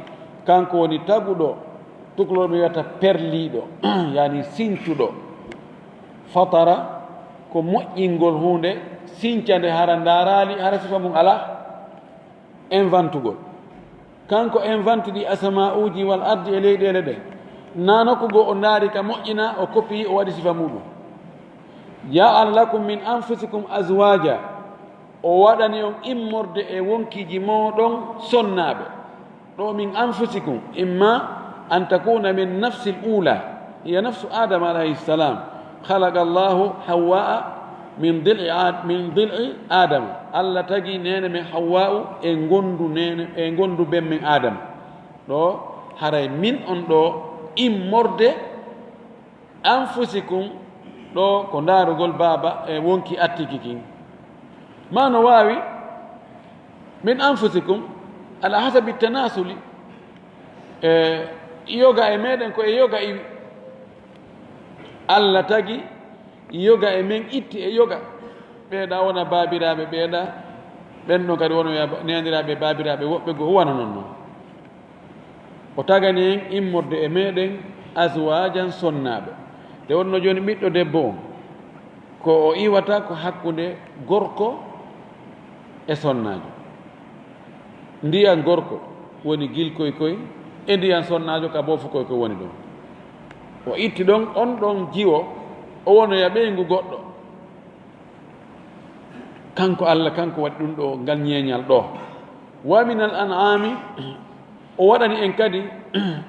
kanko woni taguɗo, tukulor mi wiyata perliiɗo, yani sincuɗo. Fatara ko moƴƴingol huunde, sinca nde hara ndaaraali, hara sifa mum alaa. Inventugol. Kanko inventi ɗi asama'uuji wal ardi e leyɗeele ɗen. Naa nokku goo o ndaari ka moƴƴina, o kopii, o waɗi sifa muuɗum. Ja'ala lakum min anfusikum azwaja. O waɗani on immorde e wonkiiji mooɗon sonnaaɓe. Ɗoo min anfusikum, imma an takuna min nafsil ula. Hiya nafsu Adama alayhi salam. Khalaqa Allahu Hawwa'a min dil'i Ad-, min dil'i Adama. Allah tagi neene men Hawwa'u e ngondu neene, e ngondu ben men Adama. Ɗoo haray min on ɗoo immorde anfusikum, ɗo ko ndaarugol baaba e wonki attiki kin. Ma no waawi min anfusikum ala hasabi tanasuli, e yoga e meɗen ko e yoga iwi. Allah tagi yoga e men itti e yoga. Ɓeeɗa wona baabiraaɓe ɓeeɗa, ɓen ɗon kadi wonoya neniraaɓe baabiraaɓe woɓɓe goo, wano non non. O tagani en immorde e meɗen azwajan sonnaaɓe. Nde wonno jooni ɓiɗɗo debbo on, ko o iwata ko hakkunde gorko e sonnaajo. Ndiyan gorko woni gilkoy koy, e ndiyan sonnaajo ka boofu koy koy woni ɗon. O itti ɗon on ɗon jiwo, o wonoya ɓeyngu goɗɗo. Kanko Allah, kanko waɗi ɗum ɗo, ngal ñeeñal ɗo. Wa minal an'ami, o waɗani en kadi,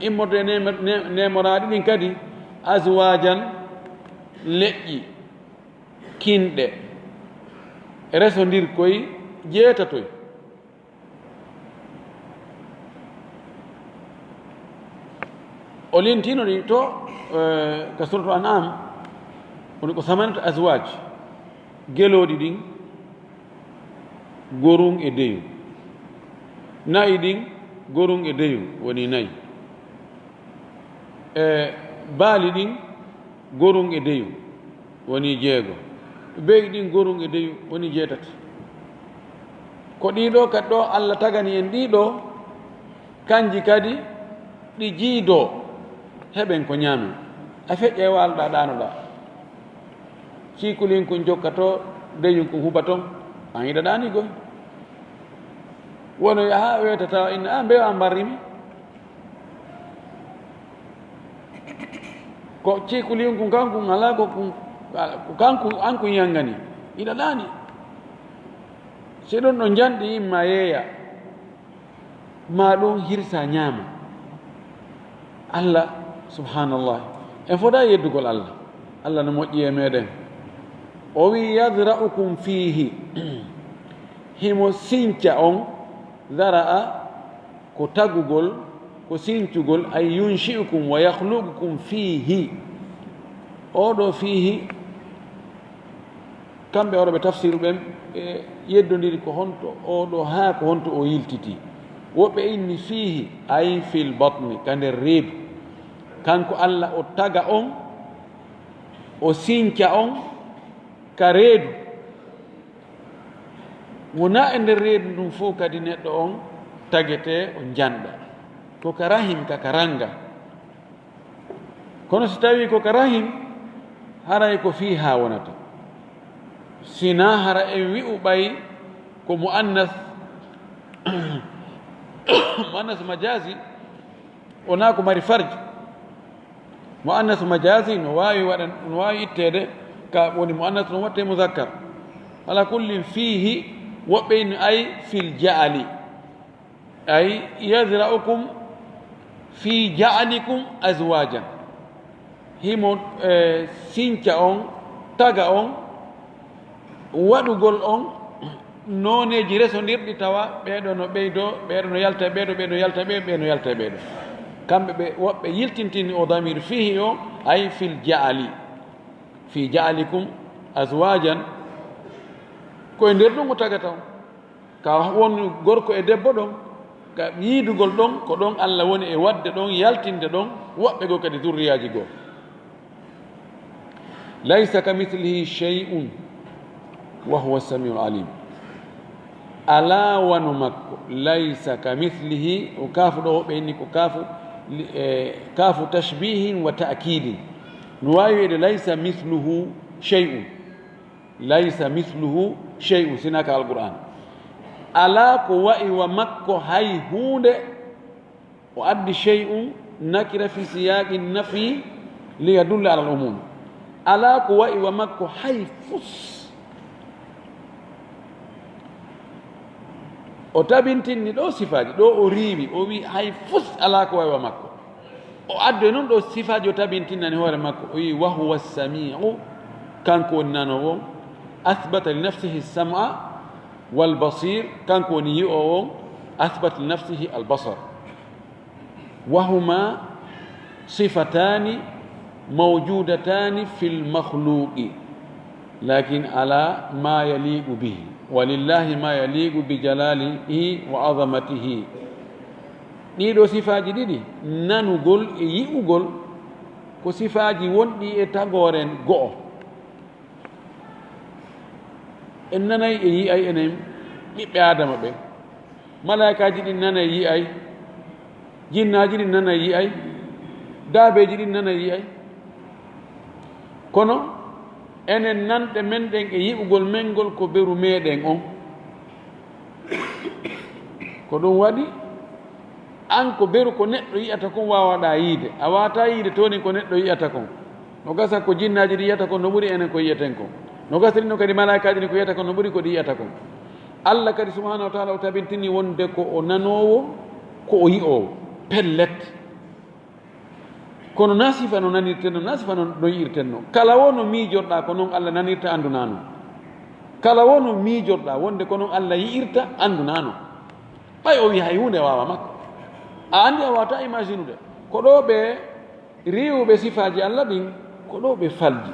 immorde e neema-, ne-, neemoraaɗi ɗin kadi, azwajan, leƴƴi, kinɗe, resondirkoy, jeetatoy. O lintino ɗi to, eh, ka suratu An'am, woni ko samanata azwaj, gelooɗi ɗin, gorun e deyun. Na'i ɗin, gorun e deyun, woni nayi. E baali ɗin, gorun e deyun, woni jeego. Be'i ɗin, gorun e deyun, woni jeetati. Ko ɗii ɗoo kadi ɗoo Allah tagani en ɗii ɗoo, kanji kadi ɗi jiidoo, heɓen ko ñaamen. A feƴƴa e waaloɗaa, ɗaanoɗaa. Ciikulin kun jokka to, deyun kun huɓa ton, an yiɗaɗaa ni goy. Wono yaha weetata, inna, "Ah, mbeewa mbarri mi." Ko ciikulin kun, kankun alaa ko kun, ko kanku, an kun yangani. Yiɗaɗaa ni. Si ɗum ɗo njanɗi imma yeeya, ma ɗum hirsa ñaama. Allah, subhanallah. En fota yeddugol Allah. Allah no moƴƴi e meɗen. O wi, "Yadra'ukum fiihi." Himo sinca on, dara'a, ko tagugol, ko sincugol, ay yunshi'ukum wa yakhluqukum fiihi. Oɗo fiihi, kamɓe hono ɓe tafsiru ɓen, ɓe yeddondiri ko honto oɗo haa ko honto o yiltiti. Woɓɓe inni fiihi, ay fil batni, ka nder reedu. Kanko Allah o taga on, o sinca on ka reedu. Wona e nder reedu ndun fof kadi neɗɗo on tagete o njanɗa. Ko ka rahim ka, ka ranga. Kono si tawii ko ka rahim, haray ko fiiha wonata. Sina hara en wi'u ɓay ko mu'annas, mu'annas majazi, wona ko mari farj. Mu'annas majazi no waawi waɗan, no waawi itteede ka woni mu'annas, no watte muzakkar. Ala kullin fiihi, woɓɓe inni ay fil ja'ali. Ay, yazra'ukum fi ja'alikum azwajan. Himo, eh, sinca on, taga on, waɗugol on nooneeji resondirɗi, tawa ɓeeɗo no ɓeydo, ɓeeɗo no yalta e ɓeeɗo, ɓeeɗo no yalta e ɓeeɗo, ɓeeɗo no yalta e ɓeeɗo. Kamɓe ɓe, woɓɓe yiltintini o damir fiihi o, ay fil ja'ali. Fi ja'alikum azwajan, ko e nder ɗum o tagata on. Ka won gorko e debbo ɗon, ka yiidugol ɗon, ko ɗon Allah woni e waɗde ɗon, yaltinde ɗon, woɓɓe goo kadi zurriyaaji goo. Laysa ka mislihi shay'un wa huwa samiul alim. Alaa wano makko, laysa ka mislihi, o kaafu ɗo woɓɓe inni ko kaafu, li-, e, kaafu tashbihin wa ta'kidin. No waawi wi'ede laysa misluhu shay'un. Laysa misluhu shay'un, sina ka Alqur'aan. Alaa ko wa'i wa makko hay huunde. O addi shay'un nakira fi siyaqi nafi li yadulla ala al-umum. Alaa ko wa'i wa makko hay fus. O tabintinni ɗo sifaaji, ɗo o riiwi, o wi hay fus alaa ko wa'i wa makko. O addoy noon ɗo sifaaji o tabintinnani hoore makko. O wi, "Wa huwa samiu", kanko woni nanoowo on. Athbata li nafsihi sam'a wal basir, kanko woni yi'oowo on. Athbata li nafsihi al basar. Wa huma صفتان موجودتان في المخلوق، لكن على ما يليق به، ولله ما يليق بجلاله وعظمته. Ɗiɗo sifaaji ɗiɗi, nanugol e yi'ugol, ko sifaaji wonɗi e tagooren go'o. En nanay, en yi'ay, enen ɓiɓɓe Aadama ɓen. Malaa'ikaaji ɗin nanay, yi'ay. Jinnaaji ɗin nanay, yi'ay. Daabeeji ɗin nanay, yi'ay. Kono enen nanɗe men ɗen e yi'ugol men ngol ko beru meɗen on. Ko ɗum waɗi, an ko beru ko neɗɗo yi'ata kon waawaɗaa yiide. A waawataa yiide toonin ko neɗɗo yi'ata kon. No gasa ko jinnaaji ɗi yi'ata kon no ɓuri enen ko yi'eten kon. No gasa ɗin no kadi malaa'ikaaji ɗin ko yi'ata kon no ɓuri ko ɗi yi'ata kon. Allah kadi subhaanahu wa ta'ala o tabintini wonde ko o nanoowo, ko o yi'oowo. Pellet. Kono na sifa no nanirten no, na sifa no, no yi'irten no. Kala wo no miijorɗaa ko non Allah nanirta, andu na non. Kala wo no miijorɗaa wonde ko non Allah yi'irta, andu na non. Ɓay o wi hay huunde waawa makko. A andi a waawata imaginude. Ko ɗo ɓe riiwuɓe sifaaji Allah ɗin, ko ɗo ɓe falji.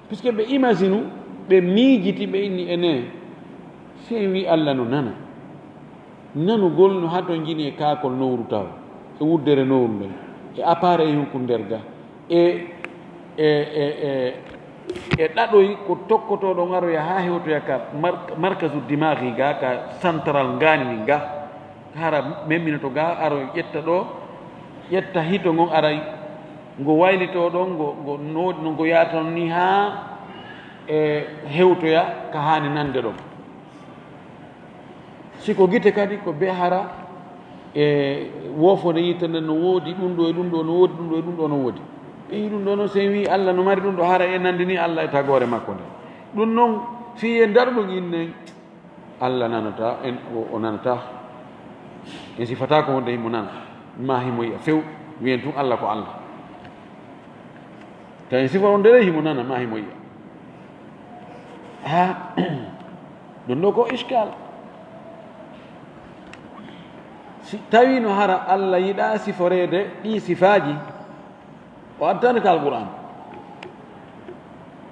Puisque ɓe imaginu, ɓe miijiti, ɓe inni ene. Si en wi Allah no nana. Nanugol no hatonjini e kaakol nowru taw, e wuddere nowru nden, e appareil hunkun nder ga, e, e, e, e, e ɗaɗoy ko tokkotoo ɗon aroya haa hewtoya ka mar-, markazu dimaahi ga, ka central ngaani ndin ga, hara memminoto ga, aro ƴetta ɗo, ƴetta hito ngon aray, ngo waylitoo ɗon, ngo, ngo no, no ngo yaata non ni haa e hewtoya ka haani nande ɗon. Si ko gite kadi, ko be hara e woofode yiite nden no woodi, ɗum ɗo e ɗum ɗo no woodi, ɗum ɗo e ɗum ɗo no woodi. Ɓe yi ɗum ɗo noon, so en wii Allah no mari ɗum ɗo, hara en nanndini Allah e tagoore makko nde. Ɗum noon, si en ndaru ɗum innen, Allah nanata, en, o, o nanata. En sifata ko wonde himo nana, ma himo yi'a few, wiyen tun Allah ko Allah. Tawi sifa on nde himo nana, ma himo yi'a. Ha, ɗum ɗo ko iskal. Si tawi no hara Allah yiɗa siforeede ɗi sifaaji, o addan ka Alqur'an.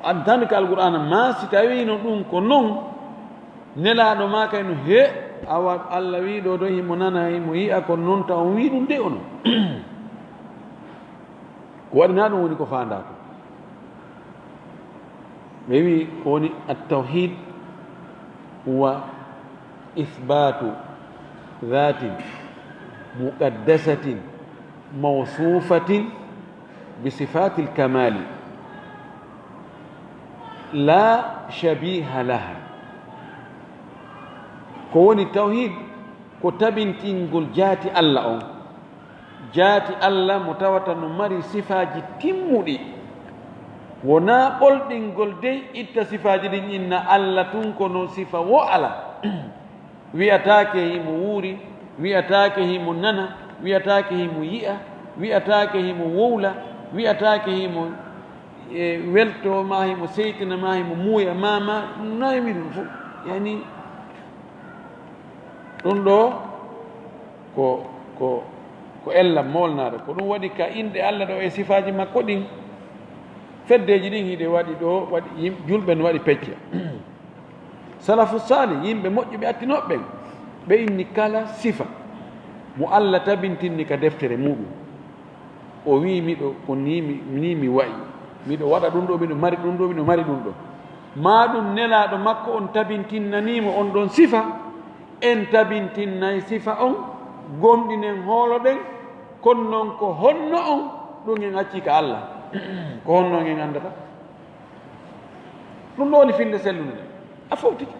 O addan ka Alqur'an, ma si tawi no ɗum ko non, Nelaaɗo ma kay no he, awa Allah wi ɗo ɗo himo nana, himo yi'a, ko non taw on wi ɗum de ono. Ko waɗi na ɗum woni ko faandaa ko. Ɓe wi ko woni at-tawhid huwa ithbatu dhatin muqaddasatin mawsufatin bi sifatil kamali la shabiha laha. Ko woni tawhid? Ko tabintingol jaati Allah on. Jaati Allah mo tawata no mari sifaaji timmuɗi. Wonaa ɓolɗingol dey itta sifaaji ɗin inna Allah tun ko no sifa wo ala. Wi'ataake himo wuuri, wi'ataake himo nana, wi'ataake himo yi'a, wi'ataake himo wowla, wi'ataake himo, e, welto ma, himo seytina ma, himo muuya ma, ma, nayi wi ɗum fof. Yani, ɗum ɗo ko, ko, ko ella molnaɗo. Ko ɗum waɗi ka inɗe Allah ɗo e sifaaji makko ɗin, feddeeji ɗin hiɗe waɗi ɗo, waɗi yim-, julɓe no waɗi pecce. Salafu saalih, yimɓe moƴƴuɓe attinooɓe ɓen, ɓe inni kala sifa mo Allah tabintinni ka deftere muɗum. O wi'i, miɗo, ko ni mi, ni mi wa'i. Miɗo waɗa ɗum ɗo, miɗo mari ɗum ɗo, miɗo mari ɗum ɗo. Maa ɗum nelaaɗo makko on tabintinnanii mo on ɗon sifa, en tabintinnay sifa on, gomɗinen, hooloɗen, kono non ko honno on, ɗum en accii ka Allah. Ko honno on en anndata? Ɗum ɗo woni finde sellunde nde. A fowtike.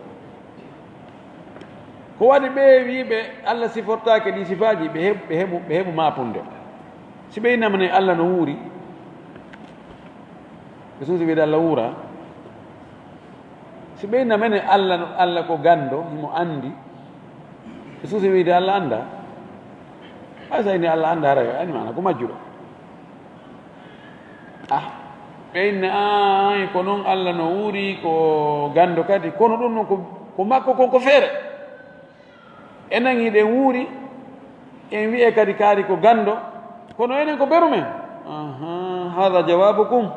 Ko waɗi ɓe wiiɓe Allah sifortaake ɗi sifaaji, ɓe heɓu, ɓe heɓu, ɓe heɓu maapunde. Si ɓe innama ne Allah no wuuri, ɓe suusi wiide Allah wuura. Si ɓe innama ne Allah no, Allah ko ganndo, himo anndi, ɓe suusi wiide Allah annda. Hay sa inni Allah annda, hara yo ani maana ko majjuɗo. Ah, ɓe inna, "Aay, ko non Allah no wuuri, ko ganndo kadi." Kono ɗum non ko, ko makko kon ko feere. Enen hiɗen wuuri, en wi'e kadi kaari ko ganndo, kono enen ko beru men. Aha, hada jawabukum,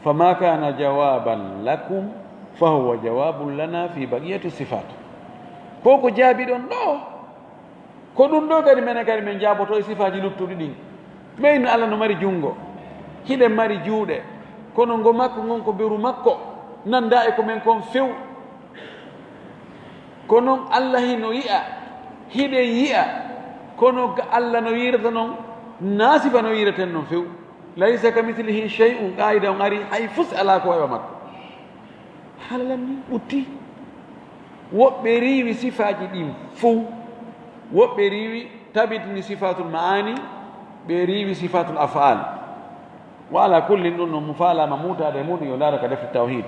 fama kana jawaban lakum, fahuwa jawabun lana fi baqiyati sifat. Ko ko jaabiɗon ɗo, ko ɗum ɗo kadi menen kadi min jaaboto e sifaaji luttuɗi ɗin. Ɓeyn Allah no mari junngo, hiɗen mari juuɗe, kono ngo makko ngon ko beru makko, nanda e ko men kon few. Ko non Allah hino yi'a, hiɗen yi'a, kono ga Allah no yi'irata non, na sifa no yi'iraten non few. Laysa ka mislihi shay'un, qaida on ari, hay fus ala ko wawa makko. Haala lan ni ɓutti. Woɓɓe riiwi sifaaji ɗin fow, woɓɓe riiwi tabitini sifatul ma'ani, ɓe riiwi sifatul af'al. Wa ala kullin, ɗum no mo faalaama muutaade e muɗum, yo ndaara ka defte tawhid.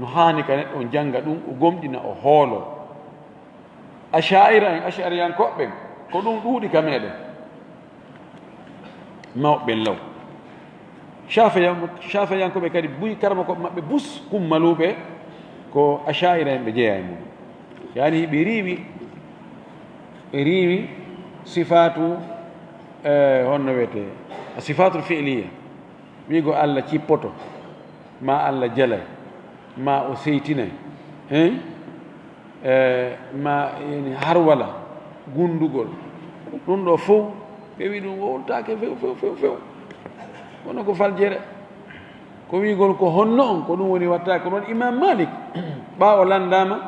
No haani ka neɗɗo on jannga ɗum, o gomɗina, o hoolo. Asha'ira en, ash'ariyankoɓɓe, ko ɗum ɗuuɗi ka meɗen. Mawɓe law. Shafiyan-, shafiyankoɓe kadi buy karamokooɓe maɓɓe bus kummaluɓe ko asha'ira en ɓe jeeya e mum. Yani ɓe riiwi, ɓe riiwi sifatu, eh, honno wiyete, sifatul fi'liya. Wiigo Allah cippoto, ma Allah jalay, ma o seytinay, hein? Eh, ma yani harwala, gundugol. Ɗum ɗo fow, ɓe wi ɗum wowltaake few, few, few, few. Kono ko faljere. Ko wiigol ko honno on, ko ɗum woni watta. Ko ɗon Imam Malik, ɓaawo landama,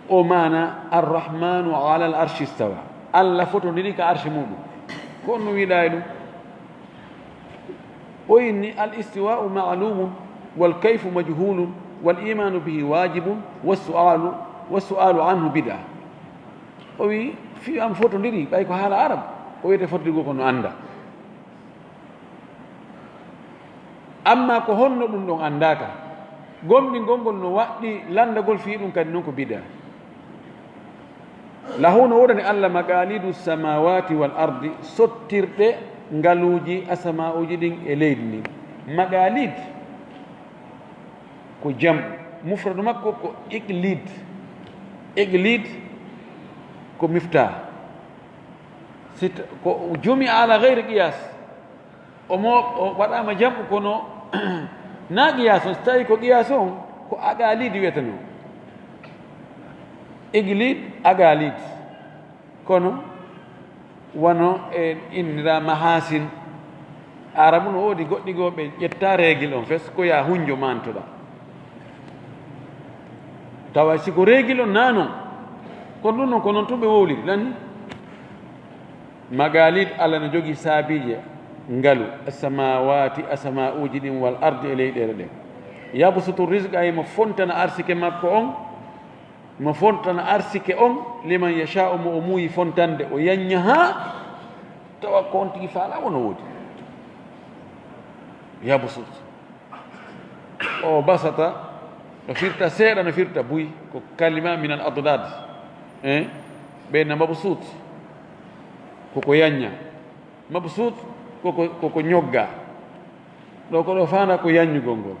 o maana, "Arrahmanu ala al arshi istawa." Allah fotondiri ka arshi muɗum. Ko on no wiɗa e ɗum. O inni, "Al istiwa'u ma'lumun, wal kayfu majhulun, wal imanu bihi wajibun, was su'alu, was su'alu anhu bid'a." O wi, "Fi am fotondiri, ɓay ko haala Arab." O wiyete fotondirgol ko no anda. Amma ko honno ɗum ɗon anndaaka, gomɗingol ngol no waɗɗi lanndagol fii ɗum kadi non ko bida. Lahu no woodani Allah maqalidu samawati wal ardi, sottirɗe ngaluuji asama'uuji ɗin e leydi ndin. Maqalid ko jam, mufradu makko ko iqlid. Iqlid ko miftah. Si t-, ko jumi ala gayri qiyas. O mo, o waɗaama jam'u kono na qiyas on, so tawi ko qiyas on, ko aqalid wiyeteno. Iqlid, aqalid. Kono wano e innira mahasin. Arabu no woodi goɗɗi goo ɓe ƴetta règle on fes, ko ya hunjo mantoɗa. Tawa si ko règle on na non, kono ɗum non ko non tun ɓe wowliri, nani? Maqalid, Allah no jogi saabiije ngalu, samawati, asama'uuji ɗin, wal ardi, e leyɗeele ɗen. Yabsutu rizqa, himo fontana arsike makko on, mo fontana arsike on, liman yasha'u, mo o muuyi fontande, o yanña haa tawa ko on tigi faala wono woodi. Yabsut. O basata, no firta seeɗa, no firta buy, ko kalima min al adad. Eh? Ɓe na mabsut. Ko ko yanña. Mabsut ko ko, ko ko ñogga. Ɗo ko ɗo faanda ko yanñugol ngol.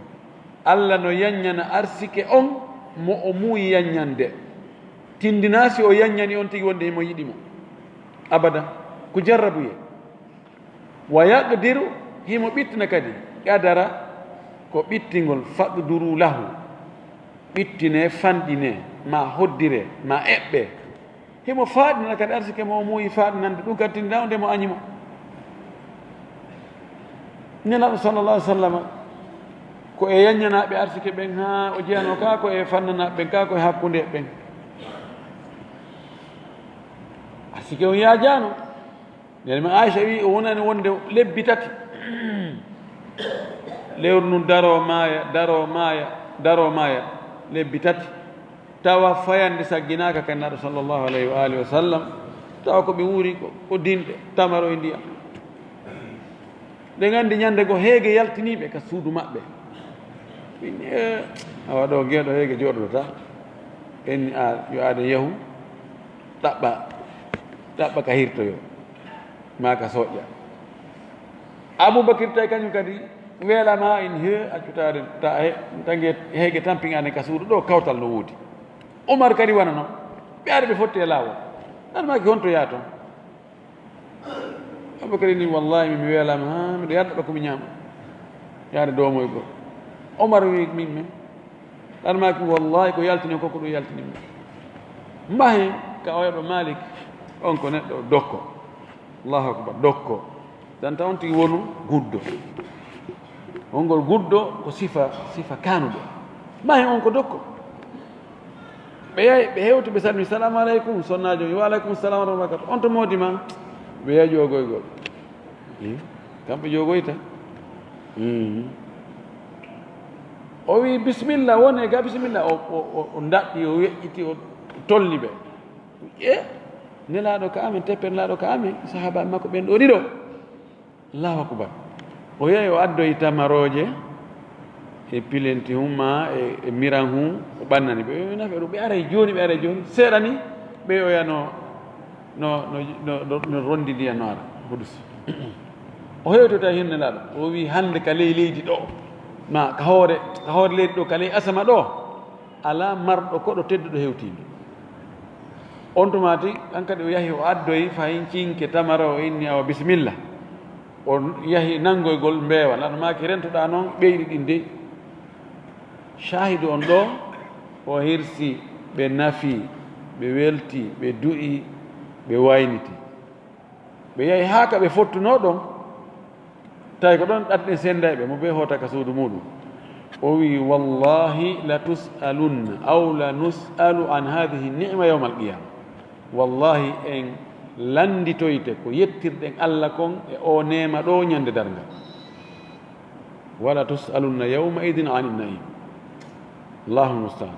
Allah no yanñana arsike on mo o muuyi yanñande. Tindina si o yanñani on tigi wonde himo yiɗi mo. Abada. Ko jarrabuye. Wa yaqdiru, himo ɓittina kadi. Qadara ko ɓittingol, faqduru lahu. Ɓittine, fanɗine, ma hoddire, ma eɓɓe. Himo faaɗinana kadi arsike mo o muuyi faaɗinande ɗum kadi tindinaa o nde mo añi mo. Nelaaɗo sallallahu alaihi wasallam ko e yanñanaaɓe arsike ɓen haa o jeyanoo kaa ko e fannanaaɓe ɓen kaa ko e hakkunde ɓen. Arsike on yaajaano. Nene ma Aisha wi o wonani wonde lebbi tati. Lewru ndun daro maaya, daro maaya, daro maaya. Lebbi tati. Tawa fayande sagginaaka kan Naɗo sallallahu alaihi wa alihi wa sallam. Tawa ko ɓe wuuri ko, ko dinɗe, tamaro e ndiyam. Ɗe nganndi ñande go heege yaltiniiɓe ka suudu maɓɓe. Ɓe inni, "Eh, awa ɗo geeɗo heege jooɗodota." Ɓe inni, "A, yo aaden yahu, ɗaɓɓa, ɗaɓɓa ka hirtoyo, maa ka soƴƴa." Abubakir tawi kañum kadi weelama, in he, accutaade, ta he, tange heege tampiŋaaden ka suudu ɗo, kawtal no woodi. Umar kadi wano non. Ɓe ari ɓe fotti e laawol. Ɗan maaki honto yaa toon? Abubakar ni, "Wallahi, min mi weelaama, haa miɗo yarda ɗo ko mi ñaama. Yaade doomoygol." Omar wi, "Min men." Ɗan maaki, "Wallahi, ko yaltini ko, ko ɗum yaltini min." Mbahen ka oya ɗo Malik, on ko neɗɗo dokko. Allahu akbar, dokko. Danta on tigi wonu guddo. Wongol guddo ko sifa, sifa kanuɗo. Mbahen on ko dokko. Ɓe yahi, ɓe hewti, ɓe salmi, "Salamu aleykum, sonnaajo." "Wa aleykum salam wa rahmatullahi wa barakatuh. On to moodi ma?" Ɓe yahi joogoygol. Hmm? Kamɓe joogoyta. Hmm. O wi, "Bisimilla, wone ga, bisimilla." O, o, o, o ndaɗɗi, o weƴƴiti, o tolni ɓe. E, Nelaaɗo ka amen, teppen Nelaaɗo ka amen, sahaabaaɓe makko ɓen ɗo ɗiɗo. Allahu akbar. O yehi, o addoyi tamarooje e pilenti hum ma e, e miran hum, o ɓannani ɓe. Ɓe nafi ɗum, ɓe aray jooni, ɓe aray jooni. Seeɗa ni, ɓe oya no, no, no, no, no, no rondi ndiyam no ara, hudus. O hewti tawi hin Nelaaɗo. O wi, "Hannde ka ley leydi ɗo, ma ka hoore, ka hoore leydi ɗo, ka ley asama ɗo, alaa marɗo koɗo tedduɗo hewtiinde." On tuma ti, an kadi o yahi, o addoyi fahin cinke tamara, o inni, "Awa, bisimilla." O yahi nanngoygol mbeewa, Nelaaɗo maaki, "Rentoɗaa noon ɓeyɗi ɗin dey." Caahidu on ɗo, o hirsi, ɓe nafi, ɓe welti, ɓe du'i, ɓe wayniti. Ɓe yahi haa ka ɓe fottunoo ɗon, tawi ko ɗon ɗaɗi ɗen sennday ɓe, mo bee hoota ka suudu muuɗum. O wi'i, "Wallahi la tus'alunna aw la nus'alu an hadhihi ni'ma yawmal qiyama." Wallahi en lannditoyte ko yettirɗen Alla kon e o neema ɗo ñande darngal. "Wala tus'alunna yawma idin anin na'im." Allahu musta'an.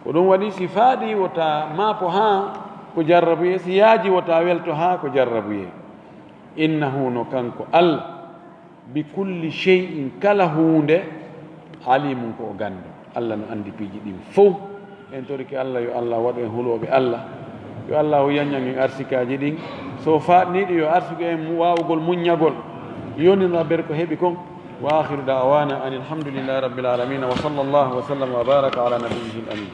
Ko ɗum waɗi, si faaɗi, wota maapo haa ko jarrabuyee, si yaaji, wota welto haa ko jarrabuyee. "Innahu", no kanko Alla, "bi kulli shay'in", kala huunde, "alimun", ko o ganndo. Alla no anndi piiji ɗin fow. En torike Alla, yo Alla waɗu en hulooɓe Alla. Yo Alla o yanñan en arsikaaji ɗin. So faaɗniiɗi, yo arsuku en mu-, waawugol muññagol. Yonira ber ko heɓi kon. Wa akhiru da'wana anil hamdulillahi rabbil alamin. Wa sallallahu wa sallam wa baraka ala nabiyyihil amin.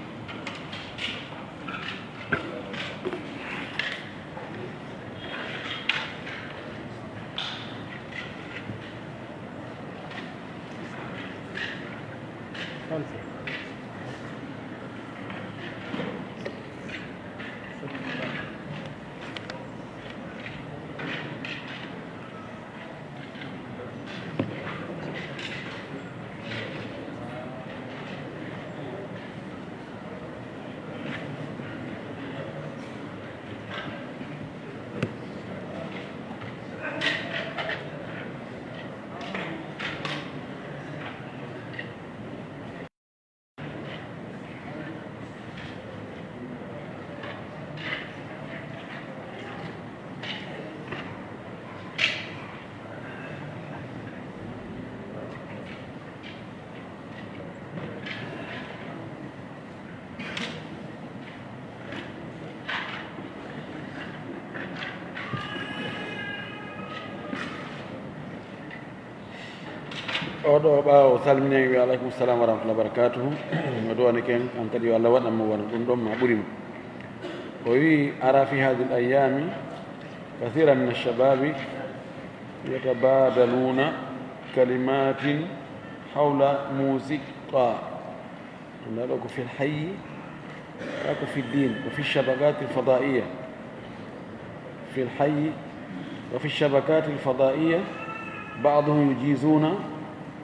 Oɗo ɓaawo salmini en, wi aleykum salam wa rahmatullahi wa barakatuhu. O duwani ken, an kadi yo Allah waɗan mo wona ɗum ɗon ma ɓuri mo. O wi, "Ara fi hadhihi al-ayami kathira min ash-shababi yatabadaluna kalimatin hawla musiqa." Ndaa ɗo ko fil hayyi, kaa ko fi din, ko fi shabakati fadaiya. Fil hayyi wa fi shabakati fadaiya, ba'duhum yujizuna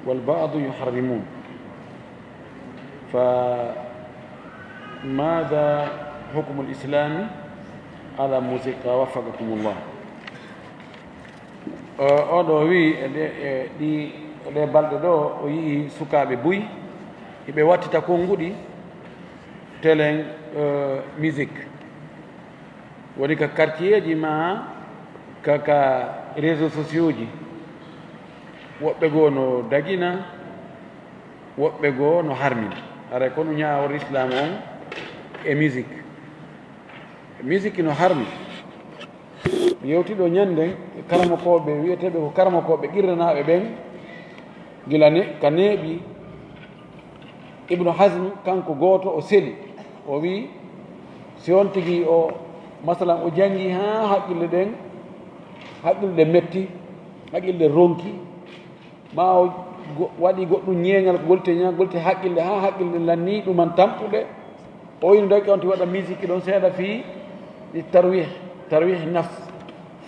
wal ba'du yuharrimun. Fa mada hukmu al-islami ala musiqa, waffaqakumullah. O, oɗo wi e ɗe, e ɗi, e ɗe balɗe ɗo, o yi'i sukaaɓe buy, hiɓe wattita konnguɗi telen, eh, musique. Woni ka quartier ji ma, ka, ka réseaux sociaux ji. Woɓɓe goo no dagina, woɓɓe goo no harmina. Haray ko no ñaawori Islam on e musique. Musique no harmi. Mi yewti ɗo ñannden e karamokooɓe, wiyeteeɓe ko karamokooɓe qirranaaɓe ɓen, gila ne, ka neeɓi. Ibnu Hazm, kanko gooto, o seli. O wi'i, si on tigi o, masalan, o janngi haa haqqille ɗen Haqqille metti, haqqille ronki, ma o go- waɗi goɗɗum ñeeñal, golte ña- golte haqqille, haa haqqille lanni ɗuman tampude. O wino daki on ti waɗa musique ɗon seeɗa fii ɗi tarwih, tarwih nafs,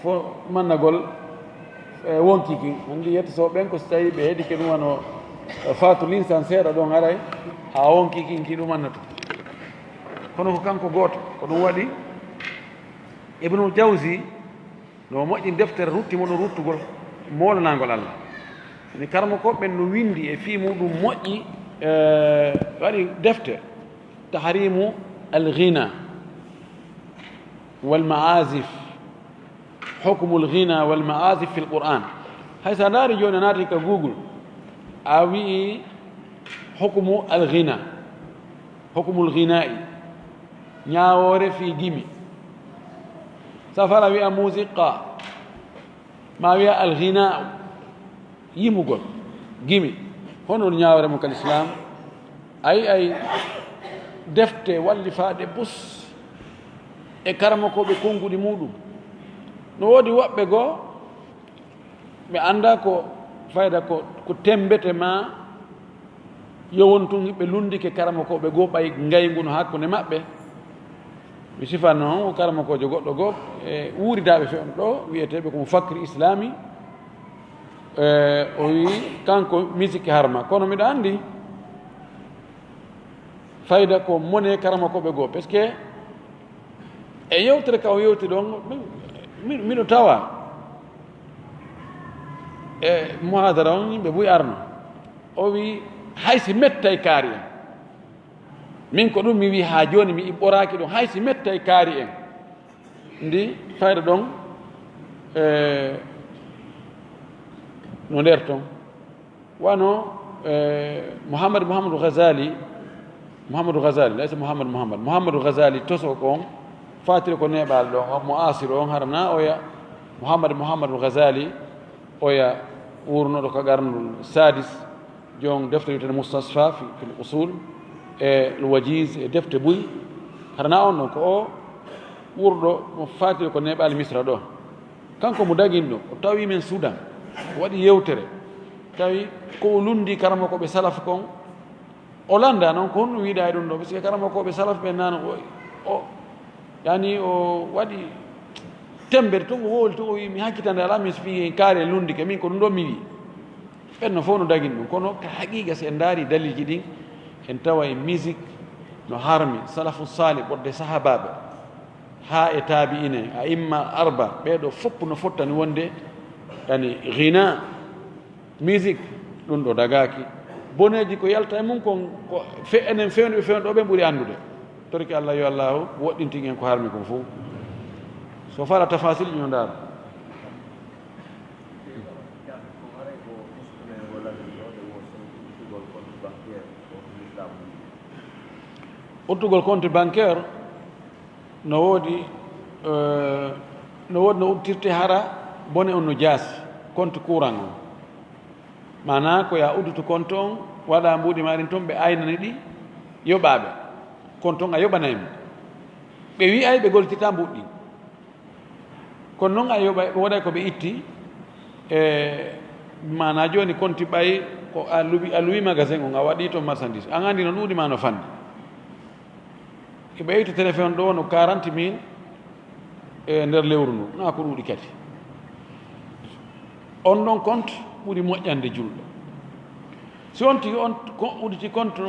fo mannagol e wonki kin. Anndi yetto so ɓen ko so tawi ɓe heɗike ɗum wano e faatu linsan seeɗa ɗon haray, haa wonki kin ki ɗum annata. Kono ko kanko gooto, ko ɗum waɗi Ibnul Jawzi no moƴƴi deftere rutti mo ɗum ruttugol moolanaangol Allah. Ni karmo ko ɓen no windi e fii muɗum moƴƴi, e, waɗi defte tahrimu al-ghina wal ma'azif, hukmu al-ghina wal ma'azif fil Qur'an. Hay sa ndaari jooni a naati ka Google, a wi'i hukmu al-ghina, hukmu al-ghina'i, ñaawoore fii gimi. Sa fala wi'a musiqa, ma wi'a al-ghina'u, yimugol, gimi. Hono ɗum ñaawre mo ka lislaam? Ay, ay, defte wallifaaɗe bus e karamokooɓe konnguɗi muɗum. No woodi woɓɓe goo, ɓe annda ko fayda ko, ko temmbete ma yo won tun ɓe lunndike karamokooɓe goo ɓay ngayngu no hakkunde maɓɓe. Mi sifano on ko karamokoojo goɗɗo goo e wuuridaaɓe fewndo ɗo, wi'eteeɓe ko mo Fakri Islami. E, o wi kanko misiki harma, kono miɗo anndi fayda ko mone karamokooɓe goo, parce que e yewtere ka o yewti ɗon, mi- mi- miɗo tawa e muhadara on yimɓe buy arno, o wi hay si mettay kaari en. Min ko ɗum mi wi haa jooni, mi ɓoraaki ɗum, hay si mettay kaari en. Ndi fayda ɗon, e, no nder ton. Wano, e, Muhammad, Muhammadu Ghazali, Muhammadu Ghazali, laysa Muhammad, Muhammad, Muhammadu Ghazali toso ko on, fatiri ko neɓal ɗon, on mo asiro on, harana oya Muhammad, Muhammadu Ghazali, oya wurnoɗo ka qarnul sadis, jon defte wiyetene Mustasfa fi, fil usul, e Al Wajiz, e defte buy. Harana on ɗon ko o wurɗo mo fatiri ko neɓal Misra ɗo. Kanko mo dagin ɗo, o tawi men Sudan, o waɗi yewtere, tawi ko o lundi karamokooɓe salaf kon, o landa noon ko honɗum wiɗa e ɗum ɗo, parce que karamokooɓe salaf ɓe nano o, o, yani o waɗi tembere tun, o wowli tun, o wi mi hakkitande alaa, mi so fii en kaari en lundike, min ko ɗum ɗo mi wi. Ɓen no fof no dagin ɗum, kono ka haqiqa si en ndaari dalilji ɗin, en tawa e musique no harmi salafu salih ɓodde sahabaɓe. Haa e taabi'ina, a imma arba, ɓee ɗoo fof no fottani wonde, yani, ghina, musique, ɗum ɗo dagaaki. Boneeji ko yalta e mum kon, ko fe-, enen fewnduɓe fewndo ɗo ɓen ɓuri anndude. Torki Allah, yo Allahu woɗɗintin en ko harmi kon fof. So fala tafasil, ñoo ndaar. Uddugol compte bancaire, no woodi, eh, no woodi no uddirte hara bone on no jaasi, compte courant on. Maanaa ko yaa uddutu compte on, waɗa mbuuɗi maa ɗin ton, ɓe aynani ɗi yoɓaaɓe. Compte on a yoɓanay mo. Ɓe wi'ay ɓe gollitirta mbuuɗi ɗin. Kono noon a yoɓay, ɗum waɗay ko ɓe itti, e maanaa jooni compte ɓay ko a luwi, a luwi magasin on, a waɗi toon marchandise, an anndi no ɗuuɗi maa no fanɗi. Eɓe itta téléphone ɗo no quarante mille e nder lewru ndu, naa ko ɗuuɗi kadi. On ɗon compte ɓuri moƴƴande julɗo. Si on tigi on ko udditi compte,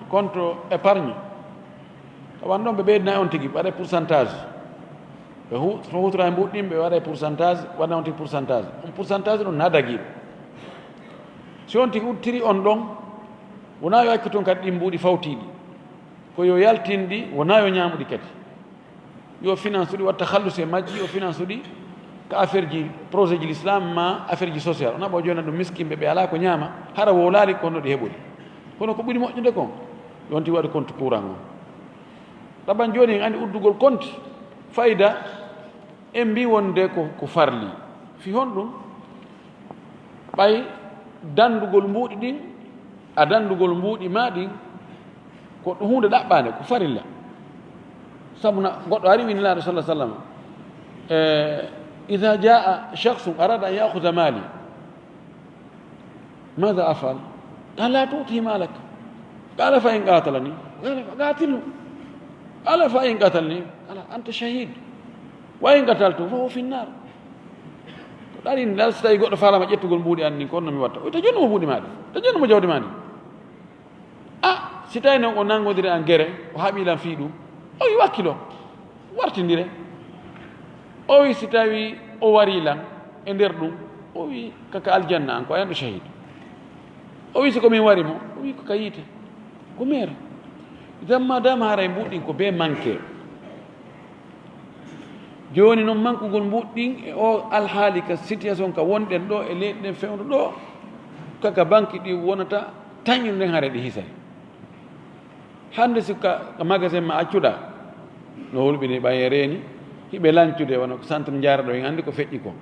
compte épargne, tawan ɗon ɓe ɓeydina on tigi, ɓe waɗa pourcentage. Ɓe hu-, to hutora e mbuuɗi ɗin, ɓe waɗa pourcentage, waɗa on tigi pourcentage. On pourcentage ɗum na dagiiɗo. Si on tigi udditiri on ɗon, wonaa yo accu toon kadi ɗin mbuuɗi fawtiiɗi. Ko yo yaltin ɗi, wonaa yo ñaamu ɗi kadi. Yo finance ɗi watta hallusi e majji, yo finance ɗi ka affaire ji, projet ji l'islam ma affaire ji social. O naɓa o joona ɗum miskinɓe ɓe alaa ko ñaama, hara wowlaali ko honno ɗi heɓori. Kono ko ɓuri moƴƴude kon, yonti waɗi compte courant on. Ɗaɓan jooni en anndi uddugol compte, fayda, en mbii wonde ko, ko farli. Fi honɗum? Ɓay danndugol mbuuɗi ɗin, a danndugol mbuuɗi maa ɗin, ko ɗum huunde ɗaɓɓaande, ko farilla. Sabu na goɗɗo ari wii Nelaaɗo sallallaahu alayhi wa sallam, e, إذا جاء شخص أراد أن يأخذ مالي، ماذا أفعل؟ قال: لا تؤته مالك. قال: فإن قاتلني؟ قال: فقاتله. قال: فإن قتلني؟ قال: أنت شهيد، وإن قتلته فهو في النار. Ko ɗaɗi ngal, so tawi goɗɗo faalama ƴettugol mbuuɗi an ndin, ko honno mi watta? O wi'ata: jonnu mo mbuuɗi ma ɗi, ta jonnu mo jawdi ma ndi. A, si tawi noon o nanngodiri an gere, o haɓi lan fii ɗum, o wi: wakkilo, wartindire. O wi: si tawi o wari lan e nder ɗum, o wi: ka, ka aljanna an, ko a yanɗo shahid. O wi: si ko min wari mo, o wi: ko ka yiite, ko meere. Idan ma dama haray mbuuɗi ɗin ko bee manke. Jooni noon, mankugol mbuuɗi ɗin e o alhaali, ka situation ka wonɗen ɗo, e leyɗe ɗen fewndo ɗo, ka, ka banki ɗi wonata, tañude nden haray ɗi hisay. Hannde si ka, ka magasin ma accuɗaa, no hulɓini ɓay e reeni, hiɓe lancude, wano ko centre Njaara ɗo, en anndi ko feƴƴi ko.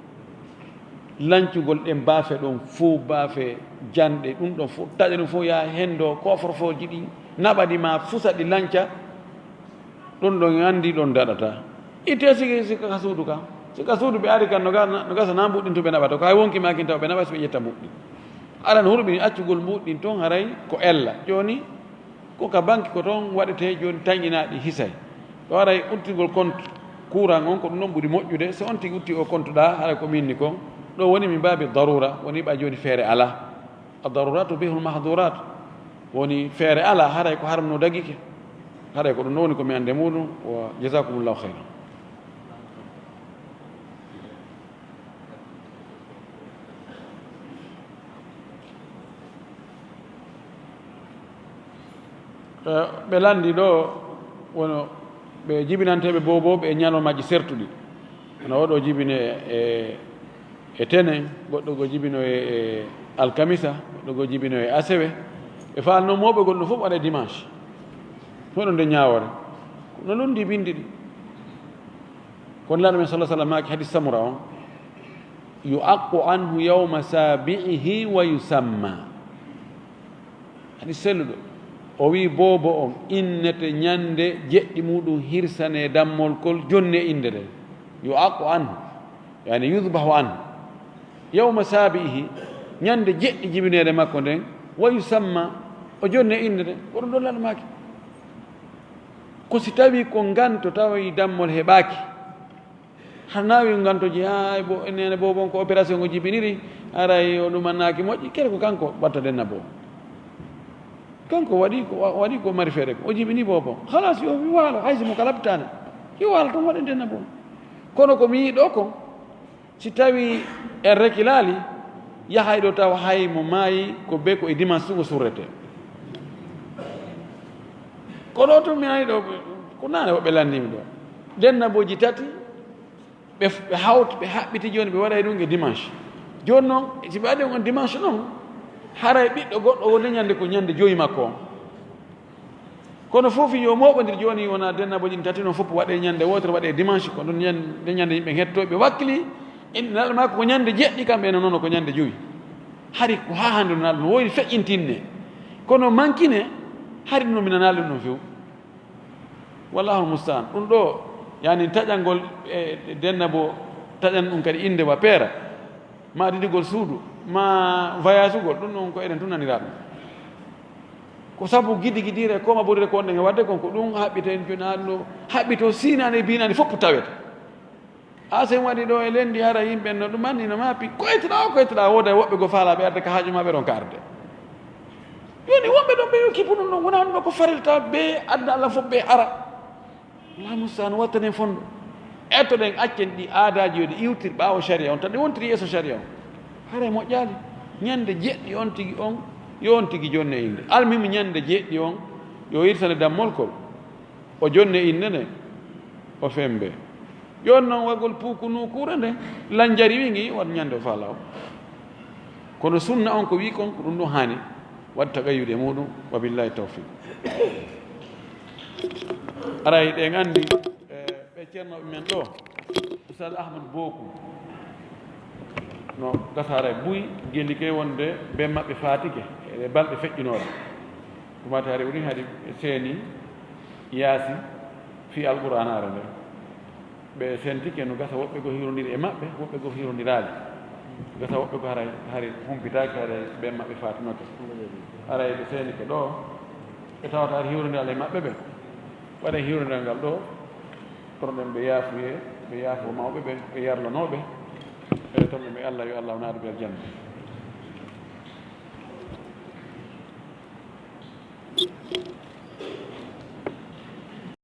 Lancugol ɗen baafe ɗon fof, baafe janɗe, ɗum ɗon fof, taƴa ɗum fof, yaa henndo, coffre-fort ji ɗin, naɓa ɗi ma fusa, ɗi lanca, ɗum ɗon en anndi ɗon daɗata. Itte si, si ka suudu ka, si ka suudu ɓe ari kan, no ga-, no gasa na mbuuɗi ɗin to ɓe naɓata, ko hay wonki ma kin taw ɓe naɓa si ɓe ƴetta mbuuɗi ɗin. Aran hulɓini accugol mbuuɗi ɗin ton, haray ko ella. Jooni, ko ka banki ko toon waɗetee, jooni tañinaaɗi hisay. Ɗo haray udditgol compte courant on, ko ɗum ɗon ɓuri moƴƴude. So on tigi udditi o compte ɗa, haray ko min ni kon. Ɗo woni min baabi darura, woni ɓay jooni feere alaa. Ad-darurat tubihul mahdurat. Woni feere alaa, haray ko haram no dagike. Haray ko ɗum ɗon woni ko mi anndi e muɗum. Wa jazakumullahu khayran. Eh, ɓe lanndi ɗo, wono ɓe jibinanteeɓe boobooɓe e ñalawmaaji sertuɗi. Hono oɗo jibine e, e tene, goɗɗo go jibino e, e alkamisa, goɗɗo go jibino e asewe. Ɓe faalno mooɓegol no fof waɗa e dimanche. Hono nde ñaawoore. No lundi binndi ɗi. Kono Laaɗo men sallallahu alaihi wasallam maaki hadis Samura on, "Yu'aqqu anhu yawma sabi'ihi wa yusamma." Hadis selluɗo. O wi, "Boobo on innete ñande jeɗɗi muɗum, hirsane dammolkol, jonne innde nden." "Yu'aqqu anhu", yani yudhbahu anhu. "Yawma sabi'ihi", ñande jeɗɗi jibineede makko nden, "wa yusamma", o jonne innde nden. Ko ɗum ɗon Laaɗo maaki. Ko si tawi ko nganto tawi dammol heɓaaki, hara na wi nganto ji, "Ay, bo, nene boobo on ko opération o jibiniri, aray o ɗumannaaki moƴƴi", kere ko kanko watta denna boobo. Kanko waɗi ko, wa-, waɗi ko mari feere ko. O jibini boobo. Halas, yo wi waalo, hay si mo ka lapitaane. Yo waalo tan waɗa denna boobo. Kono ko mi yiɗo ko, si tawi en rekilaali, yahay ɗo tawa hay mo maayi ko be ko e dimanche tun o surrete. Ko ɗo tun mi nani ɗo, ko naane woɓɓe landimi ɗo. Denna booji tati, ɓe f-, ɓe hawti, ɓe haɓɓiti jooni, ɓe waɗay ɗum e dimanche. Jooni noon, si ɓe waɗi on dimanche noon, haray ɓiɗɗo goɗɗo wonde ñande ko ñande joyi makko on. Kono fof yo mooɓondir jooni, wona denna booji ɗin tati noon fof waɗe ñande wootere, waɗe dimanche, ko ɗum ñan-, nde ñande yimɓe hetto, ɓe wakkili, in-, Laaɗo maaki ko ñande jeɗɗi, kamɓe no noon ko ñande joyi. Hari ko haa hannde no Laaɗo no woyri feƴƴintinne. Kono mankine, hari ɗum no mi nanaali ɗum ɗon few. Wallahul musta'an. Ɗum ɗo, yani taƴangol, e, denna bo, taƴan ɗum kadi innde wa peera, ma didigol suudu, ma voyage ugol, ɗum ɗon ko eɗen tun nanira ɗum. Ko sabu gidi gidiire, ko ma burire ko wonɗen e waɗde kon, ko ɗum haɓɓita en jooni, haa ɗo haɓɓito sinaani e binaani fof tawete. Haa sen waɗi ɗo e lenndi, hara yimɓe no ɗum anni no maapi, koytoɗaa o koytoɗaa, wooda e woɓɓe go faalaaɓe arde ka haaju maɓɓe ɗon ka arde. Jooni woɓɓe ɗon ɓe yo kippu ɗum ɗon, wonaa ɗum ɗo ko farilla tawa be aduna Allah fof ɓe ara. Laamu sa no wattanen fondo. Ettoɗen, accen ɗi aadaaji yo ɗi iwtir ɓaawo sharia on, tan ɗi wontiri yeeso sharia on. Haray moƴƴaali. Ñande jeɗɗi on tigi on, yo on tigi jonne innde. Almuhim ñande jeɗɗi on, yo irsane dammol kol. O jonne innde nde, o fembe. Jooni noon waɗgol puukunu kuure nde, lanjari wi ngi, waɗ ñande o faalaa o. Kono sunna on ko wi kon, ko ɗum ɗum haani waɗ tagayyude e muɗum, wa billahi tawfiq. Aray, ɗen anndi, eh, ɓe ceernooɓe men ɗo, Oustaz Ahmad Bokum, no gasa haray buy, gelli ke wonde ben maɓɓe faatike, e balɗe feƴƴinooɗe. Ɗum waɗi hari o ɗin hari ɓe seeni yaasi fii Alqur'aanaare nde. Ɓe sentike no gasa woɓɓe goo hiwrondiri e maɓɓe, woɓɓe goo hiwrondiraali. Gasa woɓɓe goo haray, hari humpitaaki, haray ɓeen maɓɓe faatinoke. Haray ɓe seenike ɗoo, ɓe tawata hari hiwrondiraali e maɓɓe ɓe. Waɗen hiwrondiral ngal ɗoo, torɗen ɓe yaafuyee, ɓe yaafoo mawɓe ɓe, ɓe yarlanoo ɓe. E torɗen ɓe Allah, yo Allah naadu ɓe aljanna.